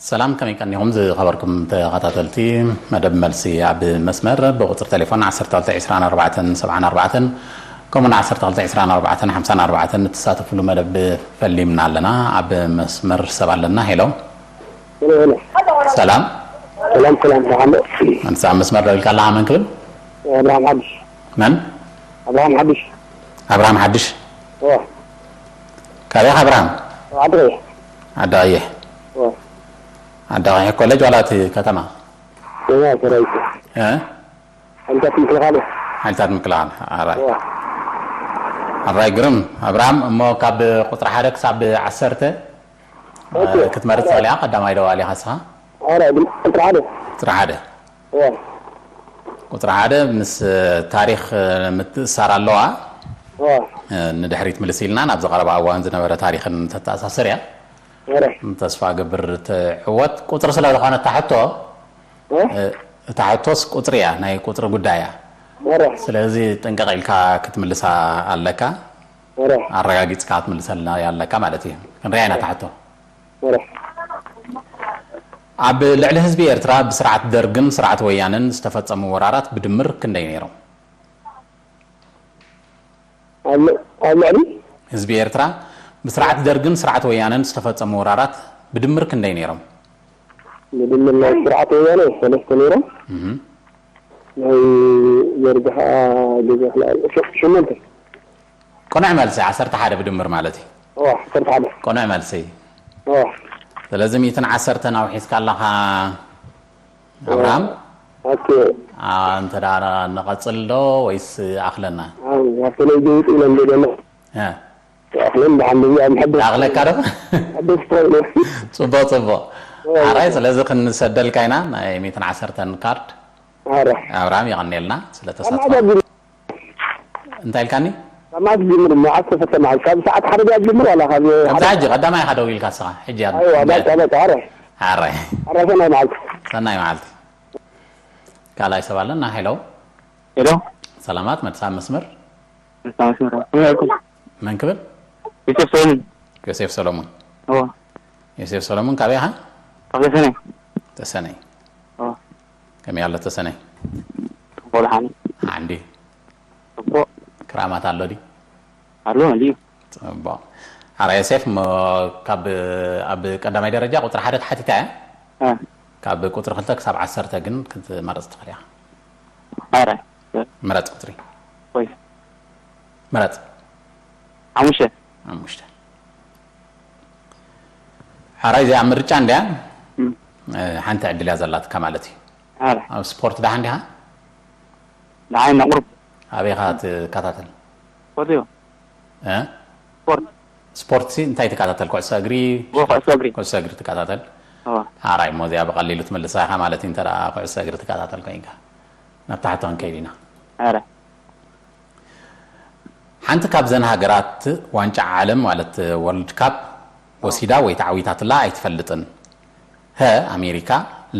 ሰላም፣ ከመይ ቀኒኹም ዝኸበርኩም ተኸታተልቲ መደብ መልሲ ኣብ መስመር? ብቁጽሪ ቴሌፎን ዓሰርተ ክልተ ዕስራን ኣርባዕተን ሰብዓን ኣርባዕተን፣ ከምኡውን ዓሰርተ ክልተ ዕስራን ኣርባዕተን ሓምሳን ኣርባዕተን እትሳተፍሉ መደብ ፈሊምና ኣለና። ኣብ መስመር ሰብ ኣለና። ሄሎ። ሄሎ፣ ሄሎ። ሰላም። ሰላም፣ ሰላም፣ ደሓን ዶ? መንሳ ኣብ መስመር ደው ኢልካ ኣለኻ፣ መን ክብል? ኣብርሃም ሓድሽ። መን? ኣብርሃም ሓድሽ። ኣብርሃም ሓድሽ። እወ። ካበይ ኢኻ ኣብርሃም? ዓዲ ቀይሕ። ዓዲ ቀይሕ። እወ። ዓዲ ቀይሕ ኮሌጅ ዋላ እቲ ከተማ? ከተማ ሰራዊት። እ? ሓይልታት ምክልኻል። ሓይልታት ምክልኻል። ኣራይ። እወ። ኣራይ ግርም። ኣብርሃም፣ እሞ ካብ ቁጽሪ ሓደ ክሳብ ዓሰርተ ኦኬ። ክትመርጽ ትኽእል ኢኻ። ቀዳማይ ዶ ኣሊኻ ንስኻ? ኣራይ፣ ግን ቁጽሪ ሓደ። ቁጽሪ ሓደ። እወ። ቁጽሪ ሓደ ምስ ታሪኽ ምትእሳር ኣለዋ። እወ። ንድሕሪት ምልስ ኢልና ናብዚ ቀረባ እዋን ዝነበረ ታሪኽን ተተኣሳስር እያ። ኣራይ። ተስፋ ገብር ትዕወት። ቁጽሪ ስለ ዝኾነት እታ ሕቶ፣ እወ። እታ ሕቶስ ቁጽሪ እያ፣ ናይ ቁጽሪ ጉዳይ እያ። ኣራይ። ስለዚ ጥንቅቕ ኢልካ ክትምልሳ ኣለካ። ኣራይ። ኣረጋጊጽካ ክትምልሰልና ኣለካ ማለት እዩ። ክንሪኣ ኢና እታ ሕቶ። ኣራይ። ኣብ ልዕሊ ህዝቢ ኤርትራ ብስርዓት ደርግን ስርዓት ወያነን ዝተፈጸሙ ወራራት ብድምር ክንደይ ነይሮም? ኣብ ል-፣ ኣብ ልዕሊ? ህዝቢ ኤርትራ ብስርዓት ደርግን ስርዓት ወያነን ዝተፈጸሙ ወራራት ብድምር ክንደይ ነይሮም? ብድምር ናይ ስርዓት ወያነ ሰለስተ ነይሮም። እህ። ናይ ደርግ ኸኣ ገዛ ክልተ፣ ሸ-፣ ሸሞንተ። ቅኑዕ መልሲ፣ ዓሰርተ ሓደ ብድምር ማለት እዩ። እወ፣ ዓሰርተ ሓደ። ቅኑዕ መልሲ። እወ። ስለዚ ሚእትን ዓሰርተን ኣውሒስካ ኣለኻ ኣብርሃም። ኦኬ። ኣ፣ እንተ ደኣ ንቐጽል ዶ ወይስ ኣኽለና? ኣው፣ ኣብቲ ናይ ደውጥ ኢለ እንደ ደለ። እ። ኣኽለን ደሓን ደውያ ምሕደስ። ኣኽለካ ዶ? ሕደስ ትኾይነ። ጽቡቕ፣ ጽቡቕ። እወ፣ ኣራይ፣ እወ። ስለዚ ክንሰደልካ ኢና ናይ ሚእትን ዓሰርተን ካርድ። ኣረ። ኣብርሃም፣ የቐንየልና ስለ ተሳትፎ። ኣማዕዳጅ እንታይ ኢልካኒ? ካብ መዓስ ጅምር፣ መዓስ ተፈተ መዓልቲ? ካብ ሰዓት ሓደ ድያ ጅምር ዋላ ካብ ካብዛ ሓደ? ሕጂ ቀዳማይ ኢኻ ደው ኢልካ ንስኻ፣ ሕጂ እያ። ኣይዋ፣ በቃ፣ በቃ፣ ኣረ። ኣረ። ኣረ፣ ሰናይ መዓልቲ። ሰናይ መዓልቲ። ካልኣይ ሰብ ኣለና። ሄሎ። ሄሎ። ሰላማት፣ መድሳ መስመር። መድሳ መስመር። ከመይ ኣልኩም? መን ክብል? ዮሴፍ ሰሎሙን። ዮሴፍ ሰሎሙን። እዎ። ዮሴፍ ሰሎሙን፣ ካበይ ኢኻ? ካብ ተሰነይ። ተሰነይ። እዎ። ከመይ ኣሎ ተሰነይ? ጽቡቕ ደሓን። ሓንዲ። ጽቡቕ። ክራማት ኣሎ ድዩ? ኣሎ፣ ድዩ? ጽቡቕ። ሓራ ዮሴፍ፣ እሞ ካብ፣ ኣብ ቀዳማይ ደረጃ ቁጽሪ ሓደ ተሓቲታ እያ። እ። ካብ ቁጽሪ ክልተ ክሳብ ዓሰርተ ግን ክትመርጽ ትኽእል ኢኻ። ኣረ። ምረጽ ቁጽሪ። ወይ። ምረጽ። ሓሙሽተ። ሓሙሽተ። ሓራይ እዚኣ ምርጫ እንድያ? እም። እ፣ ሓንቲ ዕድል እያ ዘላትካ ማለት እዩ። ኣረ። ኣብ ስፖርት ደሓን ዲኻ? ደሓን ኢና ቁሩብ። ኣበይ ኢኻ ትከታተል? ስፖርት እዩ። እ? ስፖርት። ስፖርትሲ እንታይ ትከታተል? ኩዕሶ እግሪ? እዎ፣ ኩዕሶ እግሪ። ኩዕሶ እግሪ ትከታተል? እዎ። ኣራይ፣ እሞ እዚኣ ብቐሊሉ ትምልሳ ኢኻ ማለት እዩ፣ እንተ ደኣ ኩዕሶ እግሪ ትከታተል ኮይንካ። ናብታ ሕቶ ክንከይድ ኢና። ኣረ። ሓንቲ ካብዘን ሃገራት ዋንጫ ዓለም ማለት ወርልድ ካፕ ወሲዳ ወይ ተዓዊታትላ ኣይትፈልጥን። ሀ ኣሜሪካ፣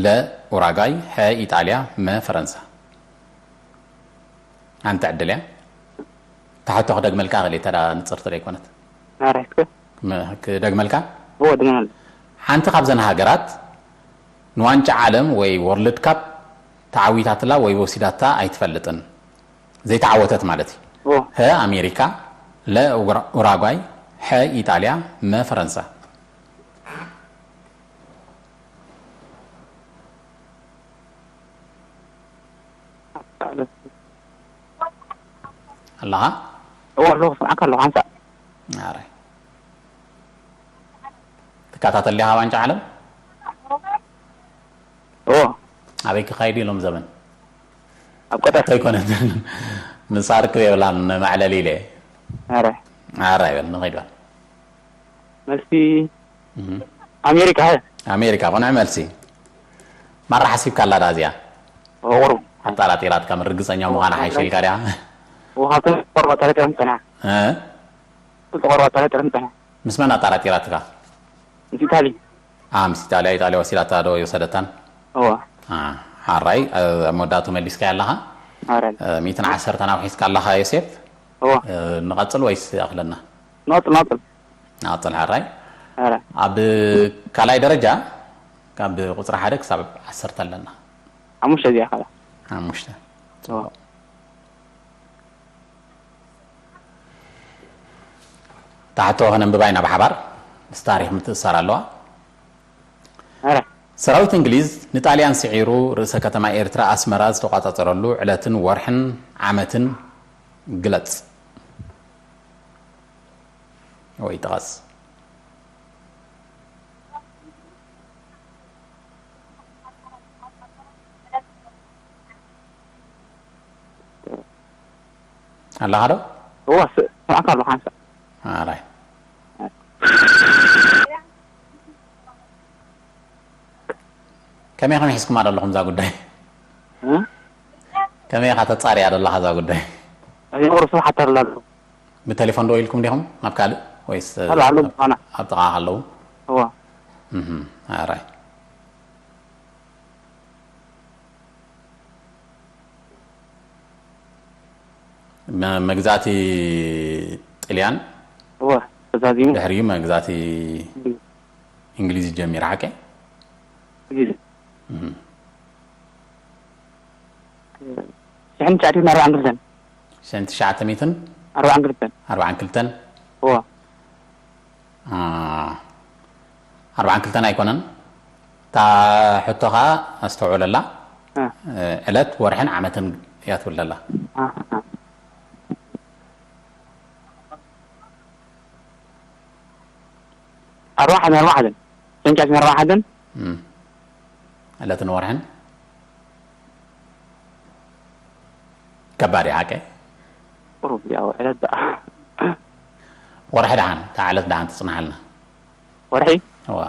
ለ ኡራጋይ፣ ሐ ኢጣልያ፣ መ ፈረንሳ። ሓንቲ ዕድል እያ። እታ ሕቶ ክደግመልካ ክእል እየ፣ ተዳ ንጽርቲ ዘይኮነት። ኣረ፣ እስከ። መ-፣ ክደግመልካ? እዎ፣ ድገመሉ። ሓንቲ ካብዘን ሃገራት ንዋንጫ ዓለም ወይ ወርልድ ካፕ ተዓዊታትላ ወይ ወሲዳታ ኣይትፈልጥን። ዘይተዓወተት ማለት እዩ። እዎ። ሀ ኣሜሪካ፣ ለ ኡራ-፣ ኡራጓይ፣ ሐ ኢጣልያ፣ መ ፈረንሳ። ኣለኻ? እዎ፣ ኣለኹ፣ ስምዓካ ኣለኹ፣ ሓንሳእ። ኣረ። ትከታተል ዲኻ ዋንጫ ዓለም? እዎ። ኣበይ ክኻይድ እዩ ሎም ዘበን? ኣብ ቀጠር። እንታይ ኮነት? ምሳር ክብ የብላን፣ መዕለሊ ኢለ። ኣረ። ኣረ ይበል፣ ንኸይድ በል። መልሲ እህ። ኣሜሪካ፣ ሀ? ኣሜሪካ፣ ቅኑዕ መልሲ። ማራ ሓሲብካ ኣላ ዳ እዚኣ? እዎ፣ ቁሩብ። ኣጠራጢራትካ፣ ምን ርግጸኛ ምዃና ሓይሽ ኢልካ ድያ? እዎ፣ ካብተን ቆርባ ኣጠራጢረን ጸኒሓ። እ? ክልተ ቆርባ ኣጠራጢረን ጸኒሓ። ምስ መን ኣጠራጢራትካ? ምስ ኢታሊ። ኣ፣ ምስ ኢጣልያ፣ ኢጣልያ ወሲዳታ ዶ ይወሰደታን? እዎ። ኣ፣ ሓራይ፣ እ፣ ኣብ መወዳእቱ መሊስካዮ ኣለኻ። ሓራይ። እ፣ ሚእትን ዓሰርተን ኣውሒስካ ኣለኻ ዮሴፍ። እዎ። እ፣ ንቐጽል ወይስ ይኣኽለና? ንቐጽል፣ ንቐጽል። ንቐጽል ሓራይ። ሓራይ። ኣብ ካልኣይ ደረጃ ካብ ቁፅሪ ሓደ ክሳብ ዓሰርተ ኣለና። ሓሙሽተ እዚኣ ካላ ሓሙሽተ። እዋ። ታሕቶ ከነንብባ ኢና ብሓባር። ምስ ታሪክ ምትእሳር ኣለዋ። ኣረ ሰራዊት እንግሊዝ ንጣልያን ስዒሩ ርእሰ ከተማ ኤርትራ ኣስመራ ዝተቋጻጸረሉ ዕለትን ወርሕን ዓመትን ግለጽ ወይ ጥቐስ። ኣለኻ ዶ? እዋ ስ- ስማዕካ ኣለኹ ሓንሳእ ኣራይ ከመይ ከመይ ሒዝኩማ ዘለኹም እዛ ጉዳይ? እ? ከመይ ኢኻ ተጻርያ ዘለኻ እዛ ጉዳይ? እዚ ቁርሲ ሓተር ኣለኹ ብቴሌፎን ደው ኢልኩም ዲኹም ናብ ካልእ ወይስ ኣሎ ኣሎ ምዃና ኣብ ጥቓ ኣለዉ? እዋ እህ፣ ኣራይ መ- መግዛእቲ ጥልያን እዋ ተዛዚሙ ድሕሪኡ መግዛእቲ እንግሊዝ ጀሚር ሓቀ ግዜ ሽሕን ትሽዓትን ኣርባዓን ክልተን ሽሕን ትሽዓተ ሚእትን ኣርባዓን ክልተን ኣርባዓን ክልተን እዋ ኣርባዓን ክልተን ኣይኮነን። እታ ሕቶ ከዓ ኣስተውዕለላ። እ። ዕለት ወርሕን ዓመትን እያ ትብል ዘላ። እ፣ እ። ኣርባዓ ሓደን ኣርባዓ ሓደን ሽሕን ትሽዓትን ኣርባዓን ሓደን እም። ዕለትን ወርሕን ከባድ እዩ ሓቀ ቁሩብ ያው ዕለት ደኣ ወርሒ ደሓን እታ ዕለት ደሓን ትፅናሓልና ወርሒ እዋ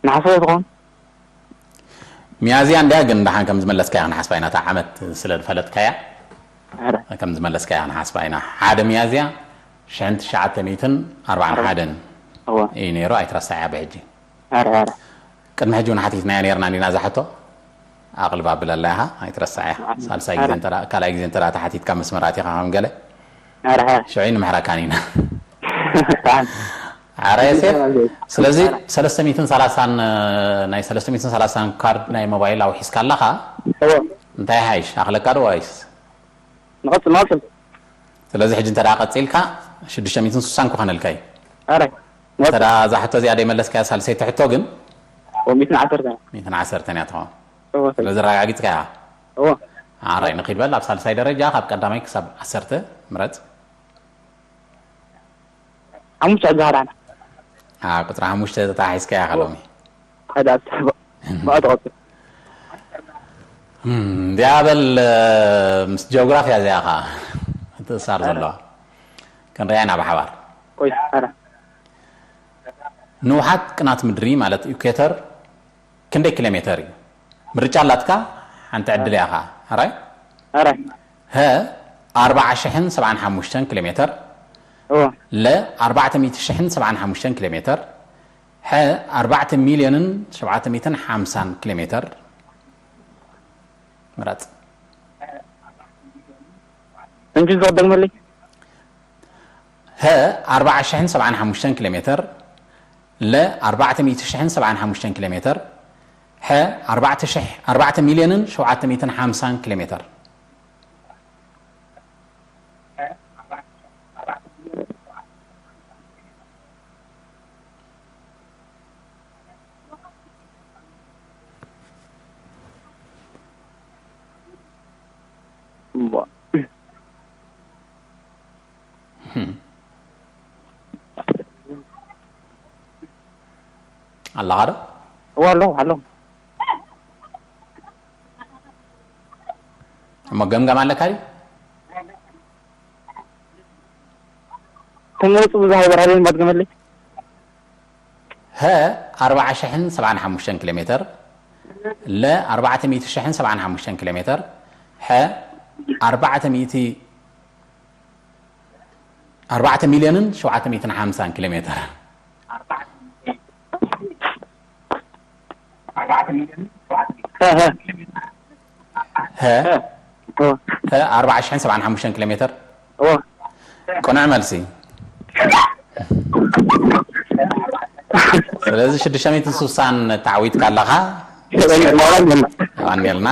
ነሓሰ ትኸውን ሚያዝያ እንድያ ግን ደሓን ከም ዝመለስካያ ክንሓስባ ኢና እታ ዓመት ስለ ዝፈለጥካያ ኧረ ከም ዝመለስካያ ክንሓስባ ኢና ሓደ ሚያዝያ ሽሕን ትሽዓተ ሚእትን ኣርባዓን ሓደን እዋ እዩ ነይሩ ኣይትረሳዕያ ብሕጂ ኧረ ኧረ ቅድሚ ሕጂ እውን ሓቲትናያ ነርና እንዲና እዛ ሕቶ ኣቕልባ ብለላ ኢኻ ኣይትረሳዕያ ሳልሳይ ግዜ እንተ ካልኣይ ግዜ እንተ ተሓቲትካ መስመር ኣቲኻ ከም ገለ ኧረ ኧረ ሽዑ ንምሕረካን ኢና ደሓን ኣረ የሴፍ ስለዚ ሰለስተ ሚእትን ሰላሳን ናይ ሰለስተ ሚእትን ሰላሳን ካርድ ናይ ሞባይል ኣውሒስካ ኣለኻ እዎ እንታይ ሓይሽ ኣኽለካ ዶ ዋይስ ንቐጽል ንቐጽል ስለዚ ሕጂ እንተ ቀፂልካ ሽዱሽተ ሚእትን ስሳን ክኾነልካ እዩ ኧረ እንተ እዛ ሕቶ እዚኣ ደይመለስካያ ሳልሰይቲ ሕቶ ግን ወሚትን ዓሰርተ ሚእትን ዓሰርተን እያ ትኸውን እዎ ስለዚ ኣረጋጊፅካ ኢኻ እዎ ኣራይ ንኺድ በል ኣብ ሳልሳይ ደረጃ ካብ ቀዳማይ ክሳብ ዓሰርተ ምረፅ ሓሙሽተ ዕድል ሃዳና ቁፅሪ ሓሙሽተ ተታሒዝካ ኢኻ ሎሚ ሓደ ኣስተሕቦ ብኣቶ ቀፅል እንዲያ በል ምስ ጂኦግራፍያ እዚኣ ኸዓ ትእሳር ዘለዋ ክንሪኣ ኢና ብሓባር ቆይ ኧረ ንውሓት ቅናት ምድሪ ማለት ኢኩዌተር ክንደይ ኪሎ ሜተር እዩ ምርጫ ኣላትካ ሓንቲ ዕድል እያ ኸዓ ኣራይ ኧረ ሀ ኣርባዓ ሽሕን ሰብዓን ሓሙሽተን ኪሎ ሜተር እዎ ለ ኣርባዕተ ሚእቲ ሽሕን ሰብዓን ሓሙሽተን ኪሎ ሜተር ሐ ኣርባዕተ ሚልዮንን ሸውዓተ ሚእትን ሓምሳን ኪሎ ሜተር ምረፅ እንጂ ዝወደግመለይ ሀ ኣርባዓ ሽሕን ሰብዓን ሓሙሽተን ኪሎ ሜተር ለ ኣርባዕተ ሚእቲ ሽሕን ሰብዓን ሓሙሽተን ኪሎ ሜተር ሐ ኣርባዕተ ሚልዮንን ሸውዓተ ሚእትን ሓምሳን ኪሎ ሜተር ኣለኻ ዶ እዋ ኣለኹ ኣለኹ እሞ ገምገም ኣለካ ድዩ ተመረፁ ብዙሕ ኣይበርሃለይን ባድገመለይ ሀ ኣርባዓ ሽሕን ሰብዓን ሓሙሽተን ኪሎ ሜተር ለ ኣርባዕተ ሚእቲ ሽሕን ሰብዓን ሓሙሽተን ኪሎ ሜተር ሐ ኣርባዕተ ሚእቲ ኣርባዕተ ሚልዮንን ሸውዓተ ሚእትን ሓምሳን ኪሎ ሜተር ሀ ሀ ሀ እ፣ ኣርባዓ ሽሕን ሰብዓን ሓሙሽተን ኪሎ ሜትር። ቅኑዕ መልሲ። ስለዚ ሽዱሽተ ሚእትን ስሳን ተዓዊትካ ኣለኻ። የቐንየልና።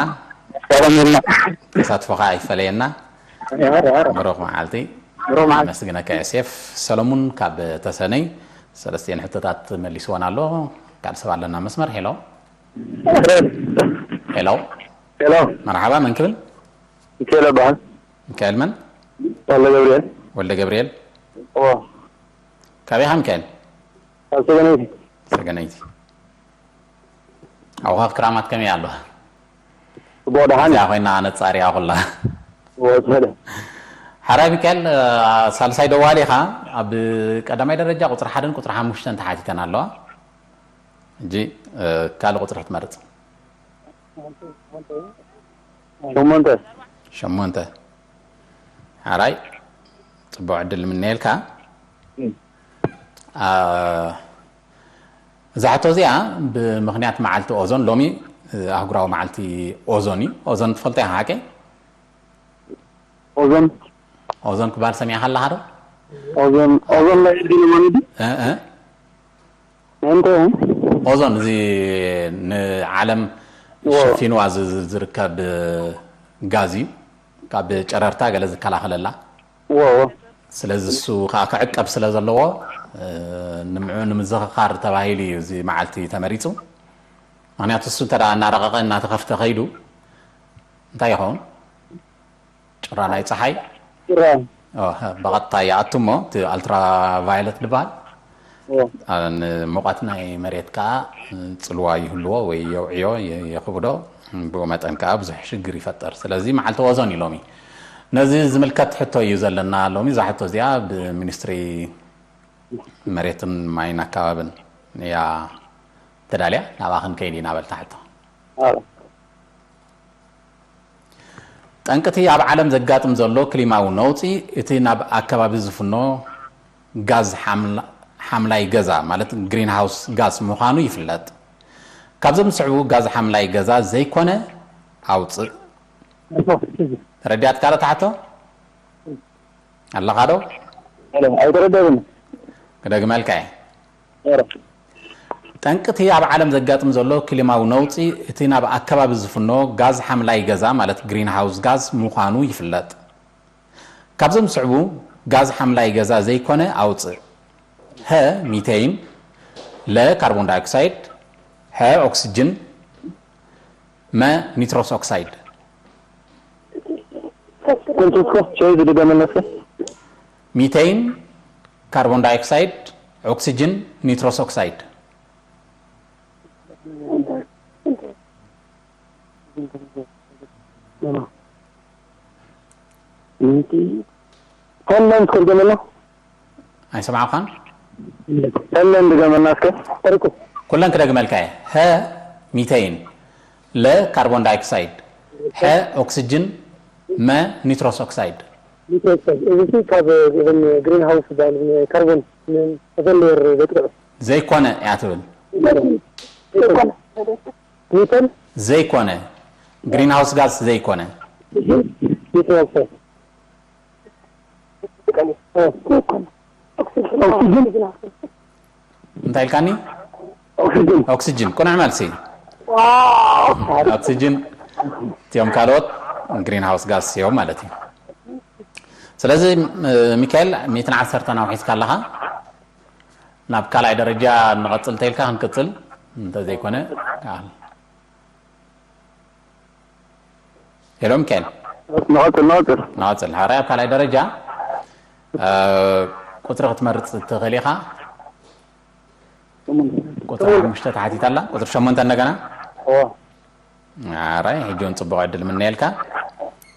ተሳትፎኻ ኣይፈለየና። ብሩኽ መዓልቲ። ብሩኽ መዓልቲ። ኣመስግነካ ዮሴፍ። ሰለሙን ካብ ተሰነይ ሰለስቲኤን ሕቶታት መሊስወን ኣሎ። ካልእ ሰብ ኣለና መስመር። ሄሎ። ሄሎ። ሄሎ። መርሓባ፣ መን ክብል? ሚካኤል እበሃል። ሚካኤል መን? ወልደ ገብርኤል። ወልደ ገብርኤል። እዎ። ካበይ ኢኻ ሚካኤል? ካብ ሰገነይቲ። ሰገነይቲ። ኣውኻፍ ክራማት ከመይ ኣሎ? ጽቡቕ፣ ደሓን እዚኣ እዩ። ኮይና ነጻርያ ኩላ። እዎ፣ ጽቡቕ። ሓራይ ሚካኤል፣ እ፣ ሳልሳይ ደዋሊ ኢኻ። ኣብ ቀዳማይ ደረጃ ቁጽሪ ሓደን ቁጽሪ ሓሙሽተን ተሓቲተን ኣለዋ። ሕጂ፣ እ፣ ካልእ ቁጽሪ ክትመርጽ። ሸሞንተ። ሸሞንተ። ሓራይ፣ ጽቡቕ ዕድል ንምነየልካ። እም። አ፣ እዛ ሕቶ እዚኣ ብምኽንያት መዓልቲ ኦዞን፣ ሎሚ፣ እ፣ ኣህጉራዊ መዓልቲ ኦዞን እዩ። ኦዞን ትፈልጦ ኢኻ ሓቀይ? ኦዞን። ኦዞን ክበሃል ሰሚዕካ ኣለኻ ዶ? ኦዞን፣ ኦዞን ላይ ድዩ ማለት? እ፣ እ። እንታይ? ኦዞን እዚ ንዓለም እዎ። ሸፊንዋ ዝ-፣ ዝ-፣ ዝርከብ ጋዝ እዩ። ካብ ጨረርታ ገለ ዝከላኸለላ። እዎ፣ እዎ። ስለዚ እሱ ከዓ ክዕቀብ ስለ ዘለዎ፣ እ፣ ንምዕኡ ንምዝኽኻር ተባሂሉ እዩ እዚ መዓልቲ ተመሪጹ። ምኽንያቱ እሱ እንተ ደኣ እናረቐቐ እናተኸፍተ ከይዱ እንታይ ይኸውን? ጭራ ናይ ጸሓይ ጭራ። ኦ፣ ብቐጥታ ይኣቱ እሞ፣ እቲ ኣልትራ ቫዮለት ዝበሃል፣ ኦ። አ፣ ንሙቐት ናይ መሬት ከኣ ጽልዋ ይህልዎ ወይ የውዕዮ፣ የ-፣ የኽብዶ። ብኡ መጠን ከኣ ብዙሕ ሽግር ይፈጥር። ስለዚ መዓልቲ ኦዞን እዩ ሎሚ። ነዚ ዝምልከት ሕቶ እዩ ዘለና ሎሚ። እዛ ሕቶ እዚኣ ብሚኒስትሪ መሬትን ማይን ኣከባብን እያ ተዳልያ። ናብኣ ክንከይድ ኢና በልታ ሕቶ። ኣዎ። ጠንቅቲ ኣብ ዓለም ዘጋጥም ዘሎ ክሊማዊ ነውጺ፣ እቲ ናብ ኣከባቢ ዝፍኖ ጋዝ ሓምላ-፣ ሓምላይ ገዛ፣ ማለት ግሪን ሃውስ ጋዝ ምዃኑ ይፍለጥ። ካብዞም ዝስዕቡ ጋዝ ሓምላይ ገዛ ዘይኮነ ኣውጽእ። ረዲኣትካ ዶ ትሓቶ? ኣለኻ ዶ? ሄሎ፣ ኣይተረዳእኩን። ክደግመልካ እየ። ሄሎ። ጠንቅቲ ኣብ ዓለም ዘጋጥም ዘሎ ክሊማዊ ነውጺ፣ እቲ ናብ ኣከባቢ ዝፍኖ ጋዝ ሓምላይ ገዛ፣ ማለት ግሪን ሃውስ ጋዝ ምዃኑ ይፍለጥ። ካብዞም ዝስዕቡ ጋዝ ሓምላይ ገዛ ዘይኮነ ኣውጽእ። ሀ፣ ሚቴይን፣ ለ፣ ካርቦን ዳይኦክሳይድ፣ ሐ፣ ኦክስጅን፣ መ፣ ኒትሮስ ኦክሳይድ። ኩንቱስኮ ሸይ ዝድገመለሰ? ሚቴይን፣ ካርቦን ዳይኦክሳይድ፣ ኦክስጅን፣ ኒትሮስ ኦክሳይድ። ምንቲ ተለን ትርገመላ? ኣይሰማዕኳን? ተለን ድገመና እስከ። ተርኩ። ኩለን ክደግመልካ እየ። ሀ፣ ሚቴይን፣ ለ፣ ካርቦን ዳይኦክሳይድ፣ ሐ፣ ኦክስጅን፣ መ፣ ኒትሮስ ኦክሳይድ። ኒትሮስ ኦክሳይድ። እዚ ሲ ካብ እዞም ግሪን ሃውስ ዝበሃሉ ካርቦን ተፈለየር ዘጥቅዑ። ዘይኮነ እያ ትብል። ዘይኮነ። ሚተን? ዘይኮነ። ግሪን ሃውስ ጋዝ ዘይኮነ። ኒትሮስ ኦክሳይድ። ኦ፣ ዘይኮነ። ኦክሲጅን። እንታይ ኢልካኒ? ኦክሲጅን። ኦክሲጅን። ቅኑዕ መልሲ። ዋው። ኦክሲጅን እቲኦም ካልኦት ግሪን ሃውስ ጋስ እዮም ማለት እዩ። ስለዚ፣ እ፣ ሚካኤል፣ ሚእትን ዓሰርተን ኣውሒስካ ኣለኻ። ናብ ካልኣይ ደረጃ ንቐጽል እንተኢልካ ክንቅጽል፣ እንተዘይኮነ፣ ከኣ። ሄሎ ሚካኤል። ንቐጽል፣ ንቐጽል። ንቐጽል። ሓራይ ኣብ ካልኣይ ደረጃ፣ እ፣ ቁጽሪ ክትመርጽ ትኽእል ኢኻ። ቁጽሪ ሓሙሽተ ተሓቲታ ኣላ። ቁጽሪ ሸሞንተ እንደገና። እዎ። ሓራይ፣ ሕጂ እውን ጽቡቕ ዕድል ምነየልካ።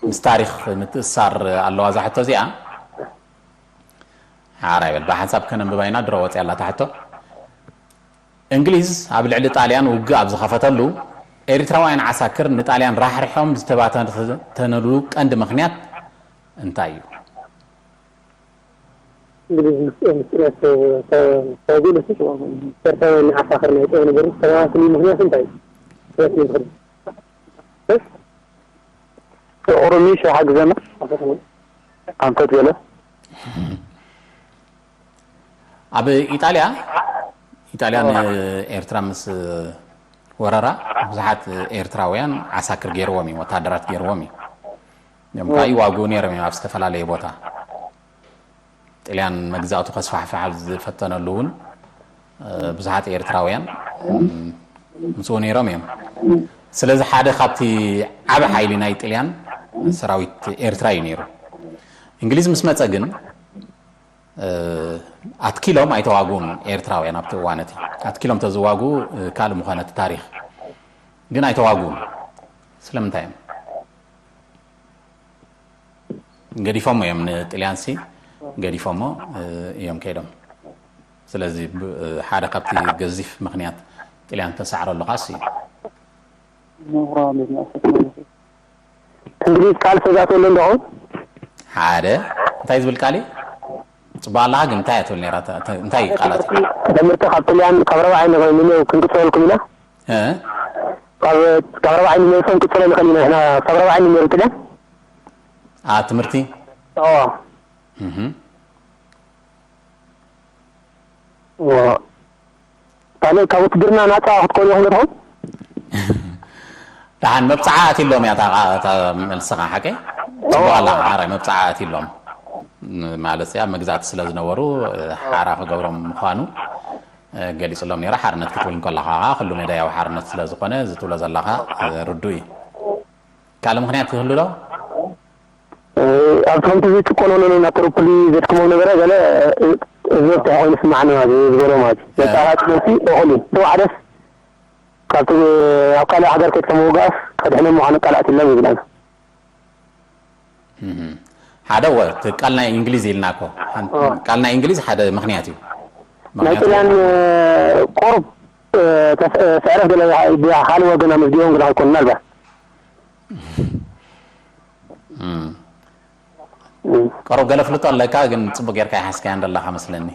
ምስ ታሪኽ ምትእስሳር ኣለዋ እዛ ሕቶ እዚኣ። ሓራይ በል፣ ብሓንሳብ ከነንብባ ኢና፣ ድሮ ወጺኣ ኣላ እታ ሕቶ። እንግሊዝ ኣብ ልዕሊ ጣልያን ውግእ ኣብ ዝኸፈተሉ፣ ኤሪትራውያን ዓሳክር ንጣልያን ራሕሪሖም ዝተባተነሉ ቀንዲ ምኽንያት እንታይ እዩ? እንግሊዝ ምስ፣ ምስ ኤርትራ ተዋጊኡ፣ ኤርትራውያን ዓሳክር ናይ ጦር ነበሩ። ተባባስሉ ምኽንያት እንታይ እዩ? ኤርትራ ምኽንያት። ኦሮሚሽ ይሓግዘና። ኣንፈት ገለ ኣብ ኢጣልያ ኢጣልያ ንኤርትራ ምስ ወረራ ብዙሓት ኤርትራውያን ዓሳክር ገይርዎም እዮም፣ ወታደራት ገይርዎም እዮም። እዮም ከዓ ይዋግኡ ነይሮም እዮም ኣብ ዝተፈላለየ ቦታ። ጥልያን መግዛእቱ ከስፋሕፍሕ ኣብ ዝፈተነሉ እውን ብዙሓት ኤርትራውያን ምስኡ ነይሮም እዮም። ስለዚ ሓደ ካብቲ ዓቢ ሓይሊ ናይ ጥልያን ሰራዊት ኤርትራ እዩ ነይሩ። እንግሊዝ ምስ መፀ ግን ኣትኪሎም ኣይተዋግኡን ኤርትራውያን ኣብቲ እዋን እቲ። ኣትኪሎም ተዝዋግኡ ካልእ ምኾነ እቲ ታሪኽ። ግን ኣይተዋግኡን። ስለምንታይ እዮም? ገዲፎሞ እዮም ንጥልያንሲ ገዲፎሞ እዮም ከይዶም። ስለዚ ሓደ ካብቲ ገዚፍ ምኽንያት ጥልያን ተሳዕረሉ ካስ እዩ። እንግሊዝ ቃል ሰጋእተሉ እንደኹም ሓደ እንታይ ዝብል ቃል እዩ? ጽቡቅ ኣለኻ ግን እንታይ እያ ትብል ነራ እንታይ እዩ ቃላት እዩ? ትምህርቲ ካብ ጥልያን ካብ ረብዓይ ንኸይኑ ክንቅጽለልኩም ኢና። እ? ካብ ካብ ረብዓይ ንመልሶም ቅጽለ ንኸይኑ ኢና ንሕና ካብ ረብዓይ ንመሩ ጥልያን ኣ ትምህርቲ ኦ እህ ካልእ ካብ ውትድርና ናፃ ክትኮኑ ኢኹም ዶ ትኸውን? ደሓን መብፅዓ ኣትሎም እያ እታ መልስኻ ሓቀይ? ፅቡቅ ኣላ ሓራይ መብፅዓ ኣትሎም ማለት እያ መግዛእቲ ስለ ዝነበሩ ሓራ ክገብሮም ምዃኑ ገሊፅሎም ነይራ ሓርነት ክትብል እንከላ ከዓ ኩሉ መዳያዊ ሓርነት ስለ ዝኾነ እዚ ትብሎ ዘለኻ ርዱ እዩ ካልእ ምኽንያት ይህሉ ዶ? ኣብቲ ከምቲ ዝጭቆኖ ነሎ ናብ ተረኩሊ ዘድክሞም ነበረ ገለ እዚ መፍትሒ ኮይኑ ስማዕኒ ማለት እዩ ዝበሎ ማለት እዩ። መጣራቂ መልሲ እኹል እዩ። ተዋሕደስ ካብቲ ኣብ ካልእ ሃገር ከድካ ምውጋስ ከድሕነ ምዃኑ ቃል ኣትሎም ይብለና። ሓደ ወ ቃል ናይ እንግሊዝ ኢልና እኮ ቃል ናይ እንግሊዝ ሓደ ምኽንያት እዩ። ናይ ጥልያን ቁሩብ ስዕረት ገለ ብካልእ ወገን ኣመዝጊቦም ግዳ ኣይኮኑ ምናልባት ቀረብ ገለ ፍልጦ ኣለካ ግን ጽቡቅ ጌርካ ይሓስካያ እንደለካ መስለኒ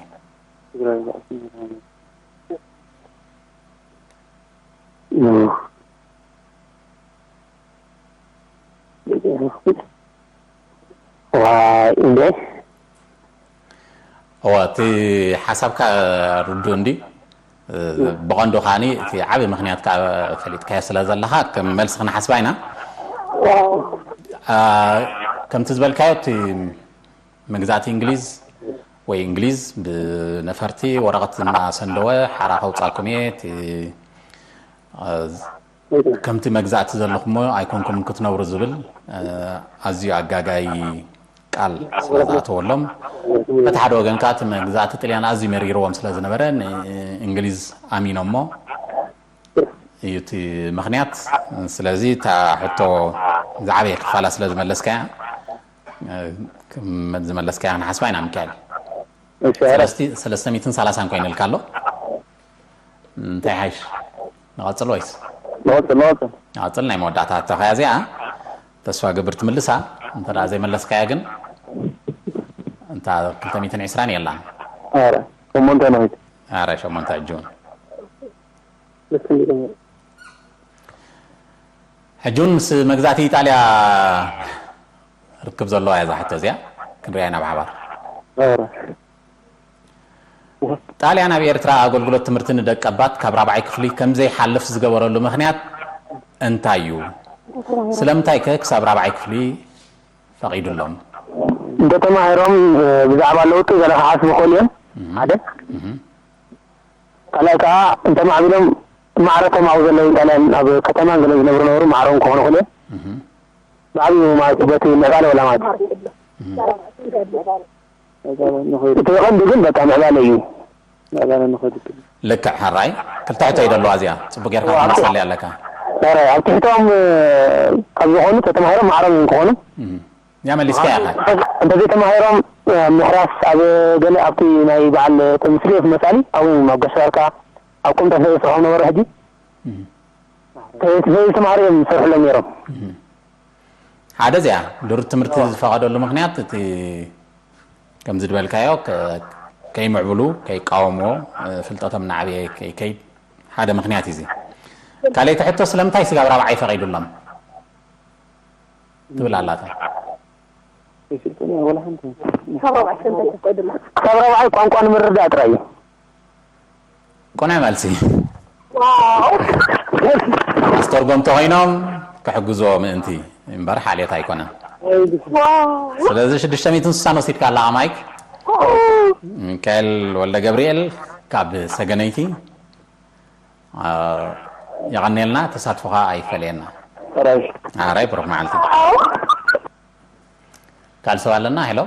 ዋይ እንዴ እዋ እቲ ሓሳብካ ርዱእ እንዲ ብቐንዱ ከዓኒ እቲ ዓብዪ ምኽንያት ከዓ ፈሊጥካዮ ስለ ዘለኻ ከም መልሲ ክንሓስባ ኢና ከምቲ ዝበልካዮ እቲ መግዛእቲ እንግሊዝ ወይ እንግሊዝ ብነፈርቲ ወረቐት እናሰንደወ ሓራ ከውፃኩም እየ እቲ ከምቲ መግዛእቲ ዘለኹሞ ኣይኮንኩምን ክትነብሩ ዝብል ኣዝዩ ኣጋጋይ ቃል ስለ ዝኣተወሎም በቲ ሓደ ወገን ከዓ እቲ መግዛእቲ ጥልያን ኣዝዩ መሪርዎም ስለ ዝነበረ ንእንግሊዝ ኣሚኖሞ እዩ እቲ ምክንያት ስለዚ እታ ሕቶ ዝዓበየ ክፋላ ስለ ዝመለስካያ ዝመለስካያ ክንሓስባ ኢና ሚካኤል ሰለስተ ሚእትን ሰላሳን ኮይኑልካ ኣሎ እንታይ ሓይሽ ንቐፅል ወይስ ንቐፅል ንቐፅል ንቐፅል ናይ መወዳእታ ሕቶኻያ እዚኣ ተስፋ ገብር ትምልሳ እንተ ዘይመለስካያ ግን እንታ ክልተ ሚእትን ዕስራን የላን ኧረ ሸሞንተ ንኺድ ኧረ ሸሞንተ ጁን ሕጂ እውን ምስ መግዛእቲ ኢጣልያ ርክብ ዘለዋ እያ እዛ ሕቶ እዚኣ ክንሪኣ ኢና ብሓባር ጣልያን ኣብ ኤርትራ ኣገልግሎት ትምህርቲ ንደቀባት ካብ ራብዓይ ክፍሊ ከምዘይሓልፍ ዝገበረሉ ምኽንያት እንታይ እዩ? ስለምንታይ ከ ክሳብ ራብዓይ ክፍሊ ፈቒዱሎም? እንተተማሂሮም ብዛዕባ ለውጢ ገለ ክሓስቡ ይኽእሉ እዮም ሓደ ካልኣይ ከዓ እንተማዕቢሎም ማዕረቶም ኣብኡ ዘለዉ ጣልያን ኣብ ከተማን ገለ ዝነብሩ ነበሩ ማዕረዎም ክኾኑ ይኽእሉ እዮም ብዓብዩ ማለት በቲ ምዕባለ ወላ ማለት እቲ ቀንዲ ግን በቃ ምዕባለ እዩ ልክዕ ሕራይ ክልተ ሕቶ ይደለዋ እዚኣ ፅቡቅ ጌርካ ትመልሰለይ ኣለካ ሕራይ ኣብ ትሕቶም ካብ ዝኾኑ ተተማሂሮም ማዕረም እዮም ክኾኑ ያ መሊስካ ኢኻ እንተዘይተማሂሮም ምሕራስ ኣብ ገለ ኣብቲ ናይ በዓል ምስሪፍ መሳሊ ኣብኡ ኣብ ጋሽ ባርካ ኣብ ቁምታ ስለ ዝስርሖም ነበሩ ሕጂ ዘይተማሃሩ እዮም ዝሰርሕሎም ነይሮም ሓደ እዚኣ ድሩት ትምህርቲ ዝፈቐደሉ ምክንያት እቲ ከምዚ ዝበልካዮ ከይምዕብሉ ከይቃወምዎ ፍልጠቶም እናዓብየ ከይከይድ ሓደ ምክንያት እዩ ካልኣይቲ ሕቶ ስለምንታይ ስጋብ ራብዓይ ፈቒዱሎም ትብል ኣላታ። ካብ ረብዓይ ቋንቋ ንምርዳእ ጥራይ እዩ። ቁኑዕ መልሲ። ኣስተርጎምቲ ኮይኖም ክሕግዝዎ ምእንቲ እምበር ሓልዮት ኣይኮነን። ስለዚ ሽዱሽተ ሚእትን ስሳን ወሲድካ ኣለኻ ማይክ። ሚካኤል ወልደ ገብርኤል ካብ ሰገነይቲ። የቐንየልና፣ ተሳትፎኻ ኣይፈለየና። ኣራይ ብሩኽ መዓልቲ። ካልእ ሰብ ኣለና? ሄሎ።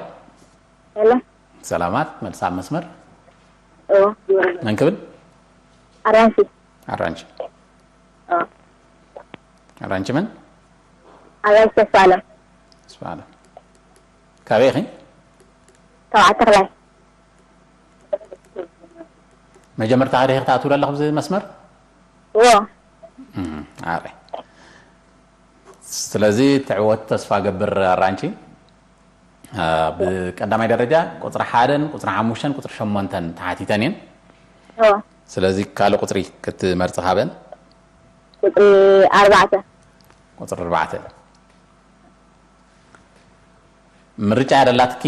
ሄሎ። ሰላማት፣ መልሲ ኣብ መስመር። እዎ። መን ክብል? ኣራንሺ። ኣራንሺ። እዎ። ኣራንሺ መን? ኣራንሺ ተስፋለም። ተስፋለም። ካበይ ኢኺ? ተባዕ ተኽላይ። መጀመርታ ዲኺ ክትኣትው ዘለኺ ኣብዚ መስመር? እዎ። ኣረ። ስለዚ ትዕወት ተስፋ ገብር ኣራንቺ። ብቀዳማይ ደረጃ ቁፅሪ ሓደን ቁፅሪ ሓሙሽተን ቁፅሪ ሸሞንተን ተሓቲተን እየን። እዎ። ስለዚ ካልእ ቁፅሪ ክትመርፂ ካብአን? ቁፅሪ ኣርባዕተ። ቁፅሪ ኣርባዕተ። ምርጫ እያ ዘላትኪ።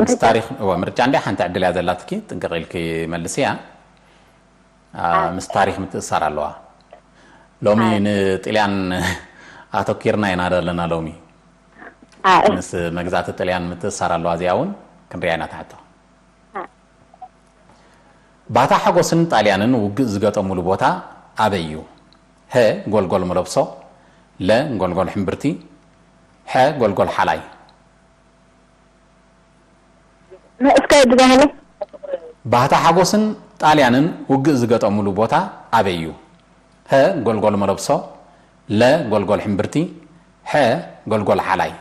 ምስ ታሪኽ፣ እወ፣ ምርጫ እንድያ ሓንቲ ዕድል እያ ዘላትኪ። ጥንቅቕ ኢልኪ መልስያ። ምስ ታሪኽ ምትእሳር ኣለዋ። ሎሚ ንጥልያን ኣተኪርና ኢና ዘለና ሎሚ። ምስ መግዛእቲ ጥልያን ምትእሳር ኣለዋ። እዚኣ እውን ክንሪኣ ኢና ትሕቶ። ባህታ ሓጎስን ጣልያንን ውግእ ዝገጠሙሉ ቦታ ኣበይ እዩ? ሀ ጎልጎል መለብሶ፣ ለ ጎልጎል ሕምብርቲ፣ ሐ ጎልጎል ሓላይ። እስከ ድገምለይ። ባህታ ሓጎስን ጣልያንን ውግእ ዝገጠሙሉ ቦታ ኣበይ እዩ? ሀ ጎልጎል መለብሶ፣ ለ ጎልጎል ሕምብርቲ፣ ሐ ጎልጎል ሓላይ።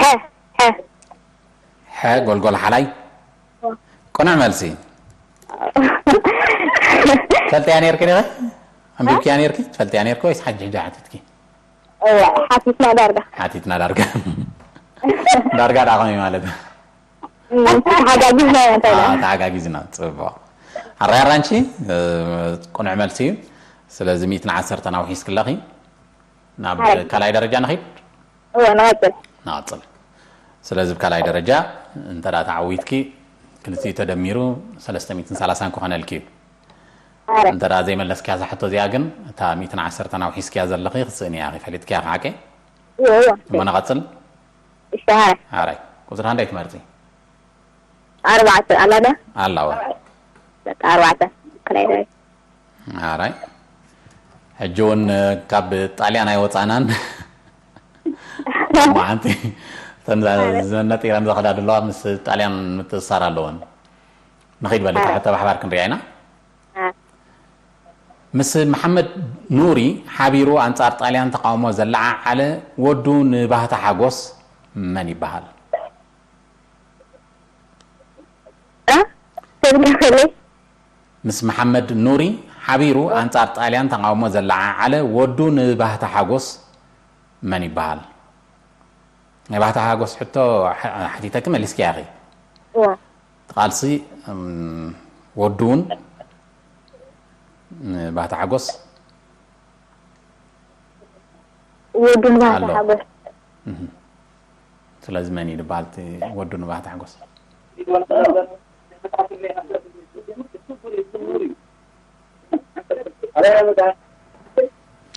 ሐ ሐ ሐ ጎልጎል ሓላይ። ቅኑዕ መልሲ። ትፈልጥያ ነይርኪ ዲኺ? ኣንቢብክያ ነይርኪ? ትፈልጥያ ነይርኪ ወይስ ሓጂ ሕጂ ሓቲትኪ? እዋ ሓቲትና ዳርጋ። ሓቲትና ዳርጋ። ዳርጋ ደኣ ከመይ ማለት? ተሓጋጊዝና ኢና እንታይ ደኣ። ኣዎ፣ ተሓጋጊዝና። ጽቡቕ። ኣራይ ኣራንቺ፣ ቅኑዕ መልሲ እዩ። ስለዚ ሚእትን ዓሰርተን ኣውሒስኪ ኣለኺ። ናብ ካልኣይ ደረጃ ንኺድ። እወ፣ ንቐጽል። ንቐጽል። ስለዚ ኣብ ካልኣይ ደረጃ እንተ ደኣ ተዓዊትኪ፣ ክልቲኡ ተደሚሩ ሰለስተ ሚእትን ሰላሳን ክኾነልኪ እዩ። ኣረ። እንተ ደኣ ዘይመለስክያ እዛ ሕቶ እዚኣ ግን፣ እታ ሚእትን ዓሰርተን ኣውሒስክያ ዘለኺ ክትስእኒ ኢኺ፣ ፈሊጥክያ ኢኺ፣ ሓቀይ? እወ፣ እወ። እሞ ንቐጽል። እሺ፣ ኣረ። ኣራይ፣ ቁጽሪ ክንደይ ትመርጺ? ኣርባዕተ ኣላ ዶ? ኣላ፣ እወ። በቃ ኣርባዕተ። ካልኣይ ደረጃ። ኣራይ። ሕጂ እውን ካብ ጣልያን ኣይወጻእናን። እሞ ሓንቲ እተን ነጢረን ዝኸዳ ዘለዋ ምስ ጣልያን ምትእስሳር ኣለወን። ንኺድ በሊ፣ እታ ሕቶ ብሓባር ክንሪኣ ኢና። ምስ መሓመድ ኑሪ ሓቢሩ ኣንጻር ጣልያን ተቓውሞ ዘለዓዓለ ወዱ ንባህታ ሓጎስ መን ይበሃል? እ? ተድግሰለይ? ምስ መሓመድ ኑሪ ሓቢሩ ኣንጻር ጣልያን ተቓውሞ ዘለዓዓለ ወዱ ንባህታ ሓጎስ መን ይበሃል? ናይ ባህታ ሓጎስ ሕቶ ሓ-፣ ሓቲተኪ መሊስኪያ ኢኺ። እዋ። እቲ ቃልሲ፣ እም፣ ወዱ እውን ንባህታ ሓጎስ ወዱ ንባህታ ኣሎ። ሓጎስ። እህ። ስለዚ መን እዩ ዝበሃል እቲ ወዱ ንባህታ ሓጎስ?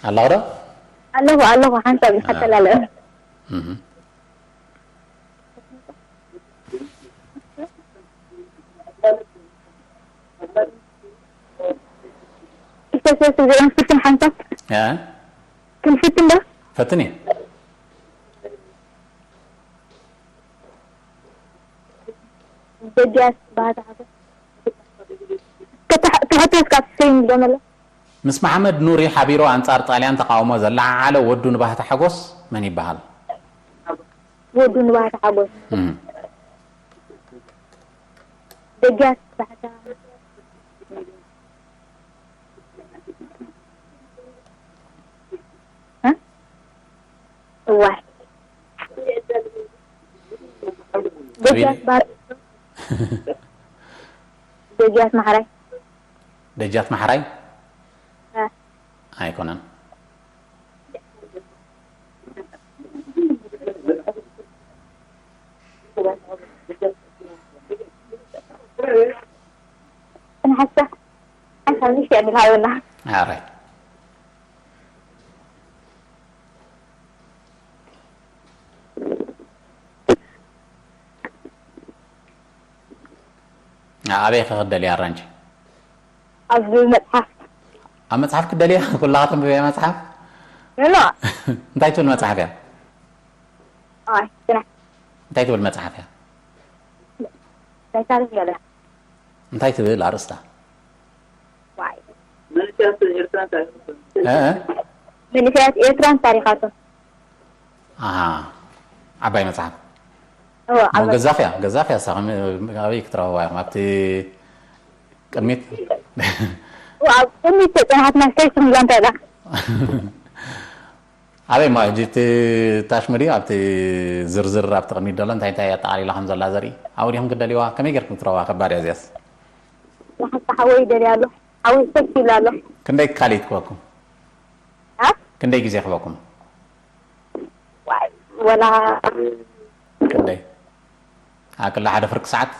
ኣለኹ ዶ? ኣለኹ፣ ኣለኹ፣ ሓንሳብ ይሓተላለ። እህ። ኢሰያስ እዚኦም ፍትን ሓንሳብ። እ? ክንፍትን ዶ? ፈትኒ። ደጃት ባህታ ሓጎስ። ከታ-፣ ትሕቶ እስካብ ፊልም ዶ መለ? ምስ መሓመድ ኑሪ ሓቢሩ ኣንጻር ጣልያን ተቓውሞ ዘለዓዓለ ወዱ ንባህታ ሓጎስ መን ይበሃል? ወዱ ንባህታ ሓጎስ። እም። ደጃት ባህታ። እ? እዋይ። ደጃት ባህታ። ደጃት ማሕራይ። ደጃት መሓራይ ኣይኮነን። ንሓሳ ሓንሳብ ንእሽተይ ዕድል ሃበና። ኣራይ ኣበይ ከ ክትደልያ ኣራንቺ? ኣብ መጽሓፍ። ኣብ መጽሓፍ ክትደልያ? ኩላኻ ተንብብያ መጽሓፍ? ኖ። እንታይ ትብል መጽሓፍ እያ? ኣይ፣ ግና እንታይ ትብል መጽሓፍ እያ? ናይ ታሪኽ ገለ። እንታይ ትብል ኣርእስታ? ዋይ። እ? መንእሰያት ኤርትራን ታሪኻቶም። ኣሃ። ዓባይ መጽሓፍ። እዎ፣ እሞ ዓባይ። ገዛፍ እያ፣ ገዛፍ እያ። እሳ ከመይ፣ ኣበይ ክትረኽብዋ ኢኹም? ኣብቲ ቅድሚት? እዎ፣ ኣብ ቅድሚት ተጸናሕትና ከይስም ዛንታ ኢላ። ኣበይ እሞ ሕጂ እቲ ታሽሙ ድዩ? ኣብቲ ዝርዝር ኣብቲ ቅድሚት ዘሎ እንታይ እንታይ ኣጠቓሊላ ከም ዘላ ዘርኢ? ኣብኡ ዲኹም ክትደልይዋ? ከመይ ጌርኩም ክትረኽብዋ? ከባድ እያ እዚኣስ። ንሓታ ሓወይ ይደልያ ኣሎ። ሓወይ ሰፍ ይብላ ኣሎ። ክንደይ ካልኢት ክበኩም? ኣ? ክንደይ ግዜ ክበኩም? ዋይ፣ ወላ ክንደይ? ኣክላ ሓደ ፍርቂ ሰዓት?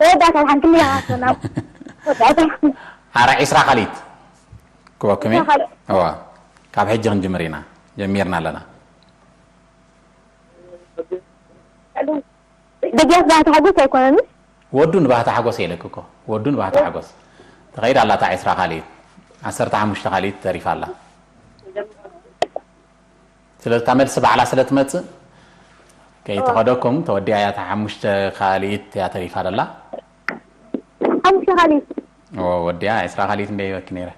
ወዳታ ሓንቲ ሚያ ሰና። ወዳታ። ኣረ ዒስራ ካልኢት ክበኩም እየ? ዒስራ ካልኢት። እዋ። ካብ ሕጂ ክንጅምር ኢና። ጀሚርና ኣለና። ደጊያት ባህታ ሓጎስ ኣይኮነን። ወዱ ንባህታ ሓጎስ ኢለክ እኮ። ወዱ ንባህታ ሓጎስ። ተኸይዳ ኣላ እታ ዒስራ ካልኢት። ዓሰርተ ሓሙሽተ ካልኢት ተሪፋ ኣላ። ስለዚ እታ መልሲ ባዕላ ስለ ትመጽእ፣ ከይተኸደኩም፣ ተወዲኣ እያ እታ ሓሙሽተ ካልኢት እያ ተሪፋ ዘላ። ሓሙሽተ ካልኢት። እዎ፣ ወዲኣ ዒስራ ካልኢት እንደ ይበኪ ነይረ።